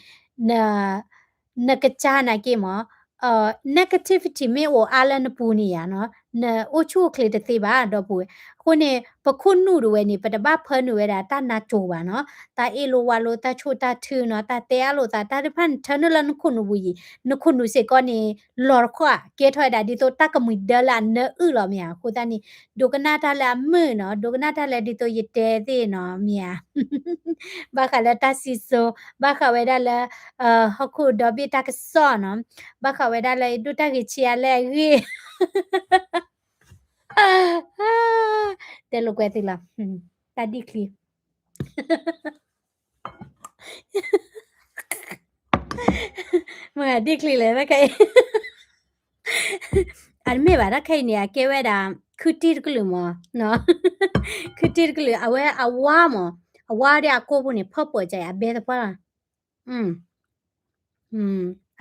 နကစၢ်နာ်က့မး negativity မ့ၢ်အိၣ်အါလၢနပူၤန့ၣ်ယါနီၤ, နအိၣ်ဆူၣ်အိၣ်ချ့တသ့ဘၣ် ဒီပုၢ်ဝဲၢ်, အဃိန့ၣ် ပခိၣ်နူာ်တဝဲန့ၣ် ပတဘၣ်ဖၢနုာ်ဝဲဒၣ်တၢ်နါစိၤဘၣ်နီၤ, တၢ်အ့ၣ်လိာ်ဝၣ်လိာ် တၢ်ဆိၣ်တၢ်ထုနီၤ, တၢ်တဲအါလိာ်သး တၢ်တဖၣ်န့ၣ် ထၢနုာ်လၢနခိၣ်နူာ်ပူၤယံၤ, နခိၣ်နူာ်စ့ၢ်ကီးန့ၣ် လီၤတခီၣ် ကဲထီၣ်ဝဲဒၣ်ဒ်သိးတၢ်ကမှံၤဒၢလၢအနၢအုၣ်လီၤမ့ၢ်ဧါ, အဃိသတးန့ၣ် ဒိကနၣ်တၢ်လၢအမုာ်နီၤ, ဒိကနၣ်တၢ်လၢဒ်သိးယတဲသ့ၣ်နီၤ မ့ၢ်ဧါ ဘၣ်ဃးလၢတၢ်စံၣ်စိၤ, ဘၣ်ဃးဝဲဒၣ်လၢ ဟီၣ်ခိၣ်ဒီဘ့ၣ်တၢ်ကစီၣ်နီၤ, ဘၣ်ဃးဝဲဒၣ်လၢယဒိၣ်တၢ်ဂ့ၤဆံးအါလဲၣ်အဂ့ၢ်, တဲလိာ်ကွဲသ့လီၤ, တၢ်ဒံၣ်ချံ မ့ၢ်ဒံၣ်ချံလဲၣ် တၢ်ခဲအံၤ, အတမ့ၢ်ဘၣ် တၢ်ခဲအံၤန့ၣ် အကဲဝဲဒၣ် ခုတ့ၢ်တကလုာ်မး, ခုတ့ၢ်တကလုာ် အဝဲအဝါမး, အဝါဒီးအကိၢ်ပူၤန့ၣ် ဖီၣ်ပၢၢ်ကဲအဘဲသပှၢ်လီၤ,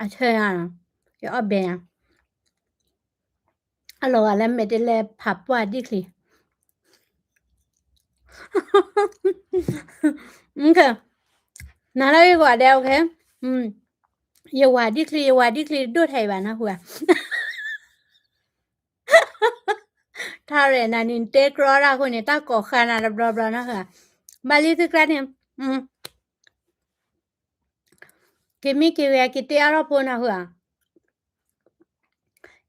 အဆၢညါ, ယအီၣ်ဘဲညါ အလီၤဂာ်လၢမဲာ်တလဲၤဖးပှၢ်ဒံၣ်ချံ, နၤလၢဂ့ၢ်ဂီၤဒဲး OK, ယဝၤဒံၣ်ချံ ယဝၤဒံၣ်ချံ ဒိၣ်ထဲအံၤဘၣ်နၢ်ဟူဧါ, က ထါရဲၣ်နၤန့ၣ် နတဲကြီတၢ်အဃိန့ၣ် တၢ်ကိးဃါနၤတဘျီဘျီနီၤဧါ. ဘၣ်လံသုကျါန့ၣ် က့ၤမ့ၢ်က့ၤဝဲ က့ၤတ့အါထီၣ်ဖိနၤဧါ.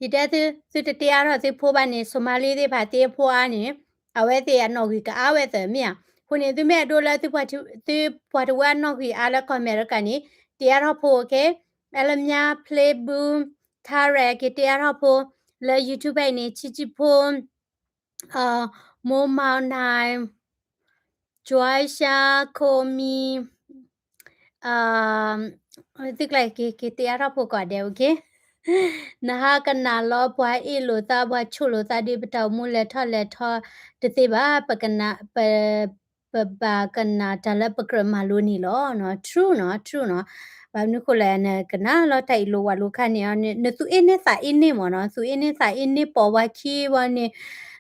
ယတဲသု, သုတတ့အါထီၣ်သုဖိဘၣ်န့ၣ် Somali သ့ၣ်တဖၣ်တ့အဖိအါန့ၣ် အဝဲသ့ၣ်အနီၣ်ဂံၢ်ကအါဝဲသၢမ့ၢ်ဧါ. အဃိန့ၣ် သုမ့ၢ်အဲၣ်ဒိးလၢ သုပှၤတဝၢအနီၣ်ဂံၢ်အါလၢကီၢ်အမဲရကၤန့ၣ် တ့အါထီၣ်ဖိ okay. အဲလမၠါ Playboom ထါရဲၣ် က့ၤတ့အါထီၣ်ဖိ လၢ YouTube ဖဲအံၤန့ၣ် ဆံဆံဖိ မိၢ်မၤနၤ Joycia Komi သုကျါက့ၤ က့ၤတ့အါထီၣ်ဖိကိးဂၤဒဲး okay. နဟးကနၣ်လီၤပှၤအ့ၣ်လိာ်သး ပှၤဆိၣ်လိာ်သးဒီး ပတၢ်အိၣ်မူလဲၤထီၣ်လဲၤထီတသ့ဘၣ်. ပကနၣ် ပ ပဘၣ်ကနၣ်တၢ်လၢပကြၢးမၤလိန့ၣ်လီၤ. True နီၤ, true နီၤ. ဘၣ်မနုၤဃိလဲၣ် နကနၣ်လီၤတၢ်အ့ၣ်လိာ်ဝးလိာ်ခါန့ၣ် နသူၣ်အ့ၣ်န့ၢ်သးအ့ၣ်န့ၢ်မ့ၢ်နီၤ, သူၣ်အ့ၣ်န့ၢ်သးအ့ၣ်န့ၢ်ပိာ်ဝဲခံဝဲန့ၣ်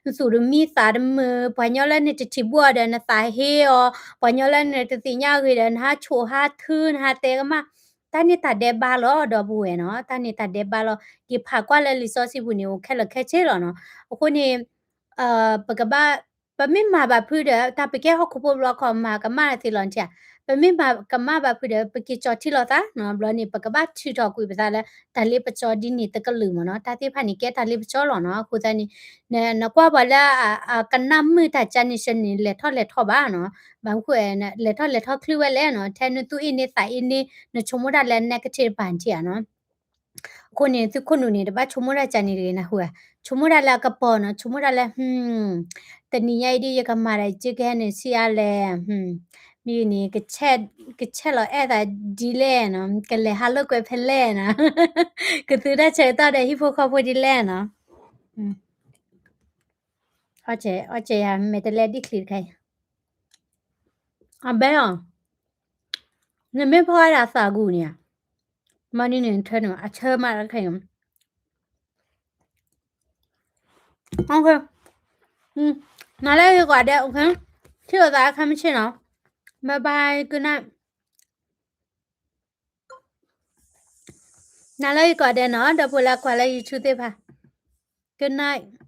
နသူၣ်တမံသးတမုာ်, ပှၤညီလၢနတထံၣ်ဘၣ်အီၤဒီး နသးဟ့အီၤ, ပှၤညီလၢနတသ့ၣ်ညါအဂ့ၢ်ဒီး နဟးဆိၣ်ဟးထု နဟးတဲကမၣ်, တၢ်န့ၣ်တၢ်ဒဲးဘးလီၤ ဒီပုၢ်ဝဲၢ်နီၤ, တၢ်န့ၣ်တၢ်ဒဲးဘးလီၤ. က့ၤဖးကွၢ်လၢလံာ်စီဆှံပူၤန့ၣ် အိၣ်ခဲလၢာ်ခဲဆ့လီၤနီၤ. အဃိန့ၣ် ပကဘၣ် ပမ့ၢ်မၤဘၣ်ဖုးဒီး တၢ်ပကဲဟီၣ်ခိၣ်ဖိဘျီခီ မၤကမၣ်သ့လီၤနထံၣ်ဧါ. ပမ့ၢ်မၤကမၣ်ဘၣ်ဖုးဒီး ပက့ၤကၠီၤထံလီၤသးနီၤ. ဘျီန့ၣ် ပကဘၣ်ထုးထီၣ်ကွံာ်ပသးလၢ တၢ်လ့ပစီဒ်န့ၣ်တကလုာ်မ့ၢ်နီၤ. တၢ်သ့ၣ်တဖၣ်န့ၣ် ကဲတၢ်လ့ပစီလီၤနီၤ. အဃိသတးန့ၣ် နကွၢ်ပှၤလၢအကနၣ်မုာ်တၢ်ကန့ၣ်ဆၢန့ၣ် လဲၤထီၣ်လဲၤထီဘၣ်နီၤ. ဘၣ်မနုၤဃိ လဲၤထီၣ်လဲၤထီချုးဝဲလဲၣ်နီၤ. ထဲနသူၣ်အ့ၣ်န့ၢ်သးအ့ၣ်န့ၢ် နဆိကမိၣ်တၢ်လၢ negative တဖၣ်နထံၣ်ဧါနီၤ. အဃိန့ၣ် သုခိၣ်နူာ်န့ၣ် တဘၣ်ဆိကမိၣ်တၢ်ကန့ၣ်တဂ့ၤနၢ်ဟူဧါ. ဆိကမိၣ်တၢ်လၢအကပီၤနီၤ, ဆိကမိၣ်တၢ်လၢ တနံၤညါအံၤဒ်ယကမၤဒီး ယကဟဲနုာ်ဆံးအါလဲၣ်, မ့ၢ်ဂ့ၤန့ၣ် ကဆဲးလီၤအဲၣ်သးဒ်လဲၣ်နီၤ, ကလဲၤဟးလိာ်ကွဲဖဲလဲၣ်နီၤ, ကသုတၢ်ဆၢကတီၢ်ဒီးဟံၣ်ဖိဃီဖိဒ်လဲၣ်နီၤ. အီၣ်ကဲယၤ မဲာ်တလဲဒ်ချံတခါအံၤ, အဘဲအီၤ, နမ့ၢ်ဖီၣ်ဝဲဒၣ်သးဂူာ်န့ၣ်ဧါ, မၤန့ၣ်န့ၣ် နထၢန့ၣ် အဆၢမးတခါအံၤ, နၤလၢဂ့ၤကိးဂၤဒဲး, ထံၣ်လိာ်သးအခါမုၢ်ဆ့ၣ်နီၤ, bye bye, good night. နၤလၢဂ့ၤကိးဂၤဒဲးနီၤ, ဒီပုၢ်ဝဲၢ်လၢကွၢ်လၢ YouTube သ့ၣ်တဖၣ်, good night.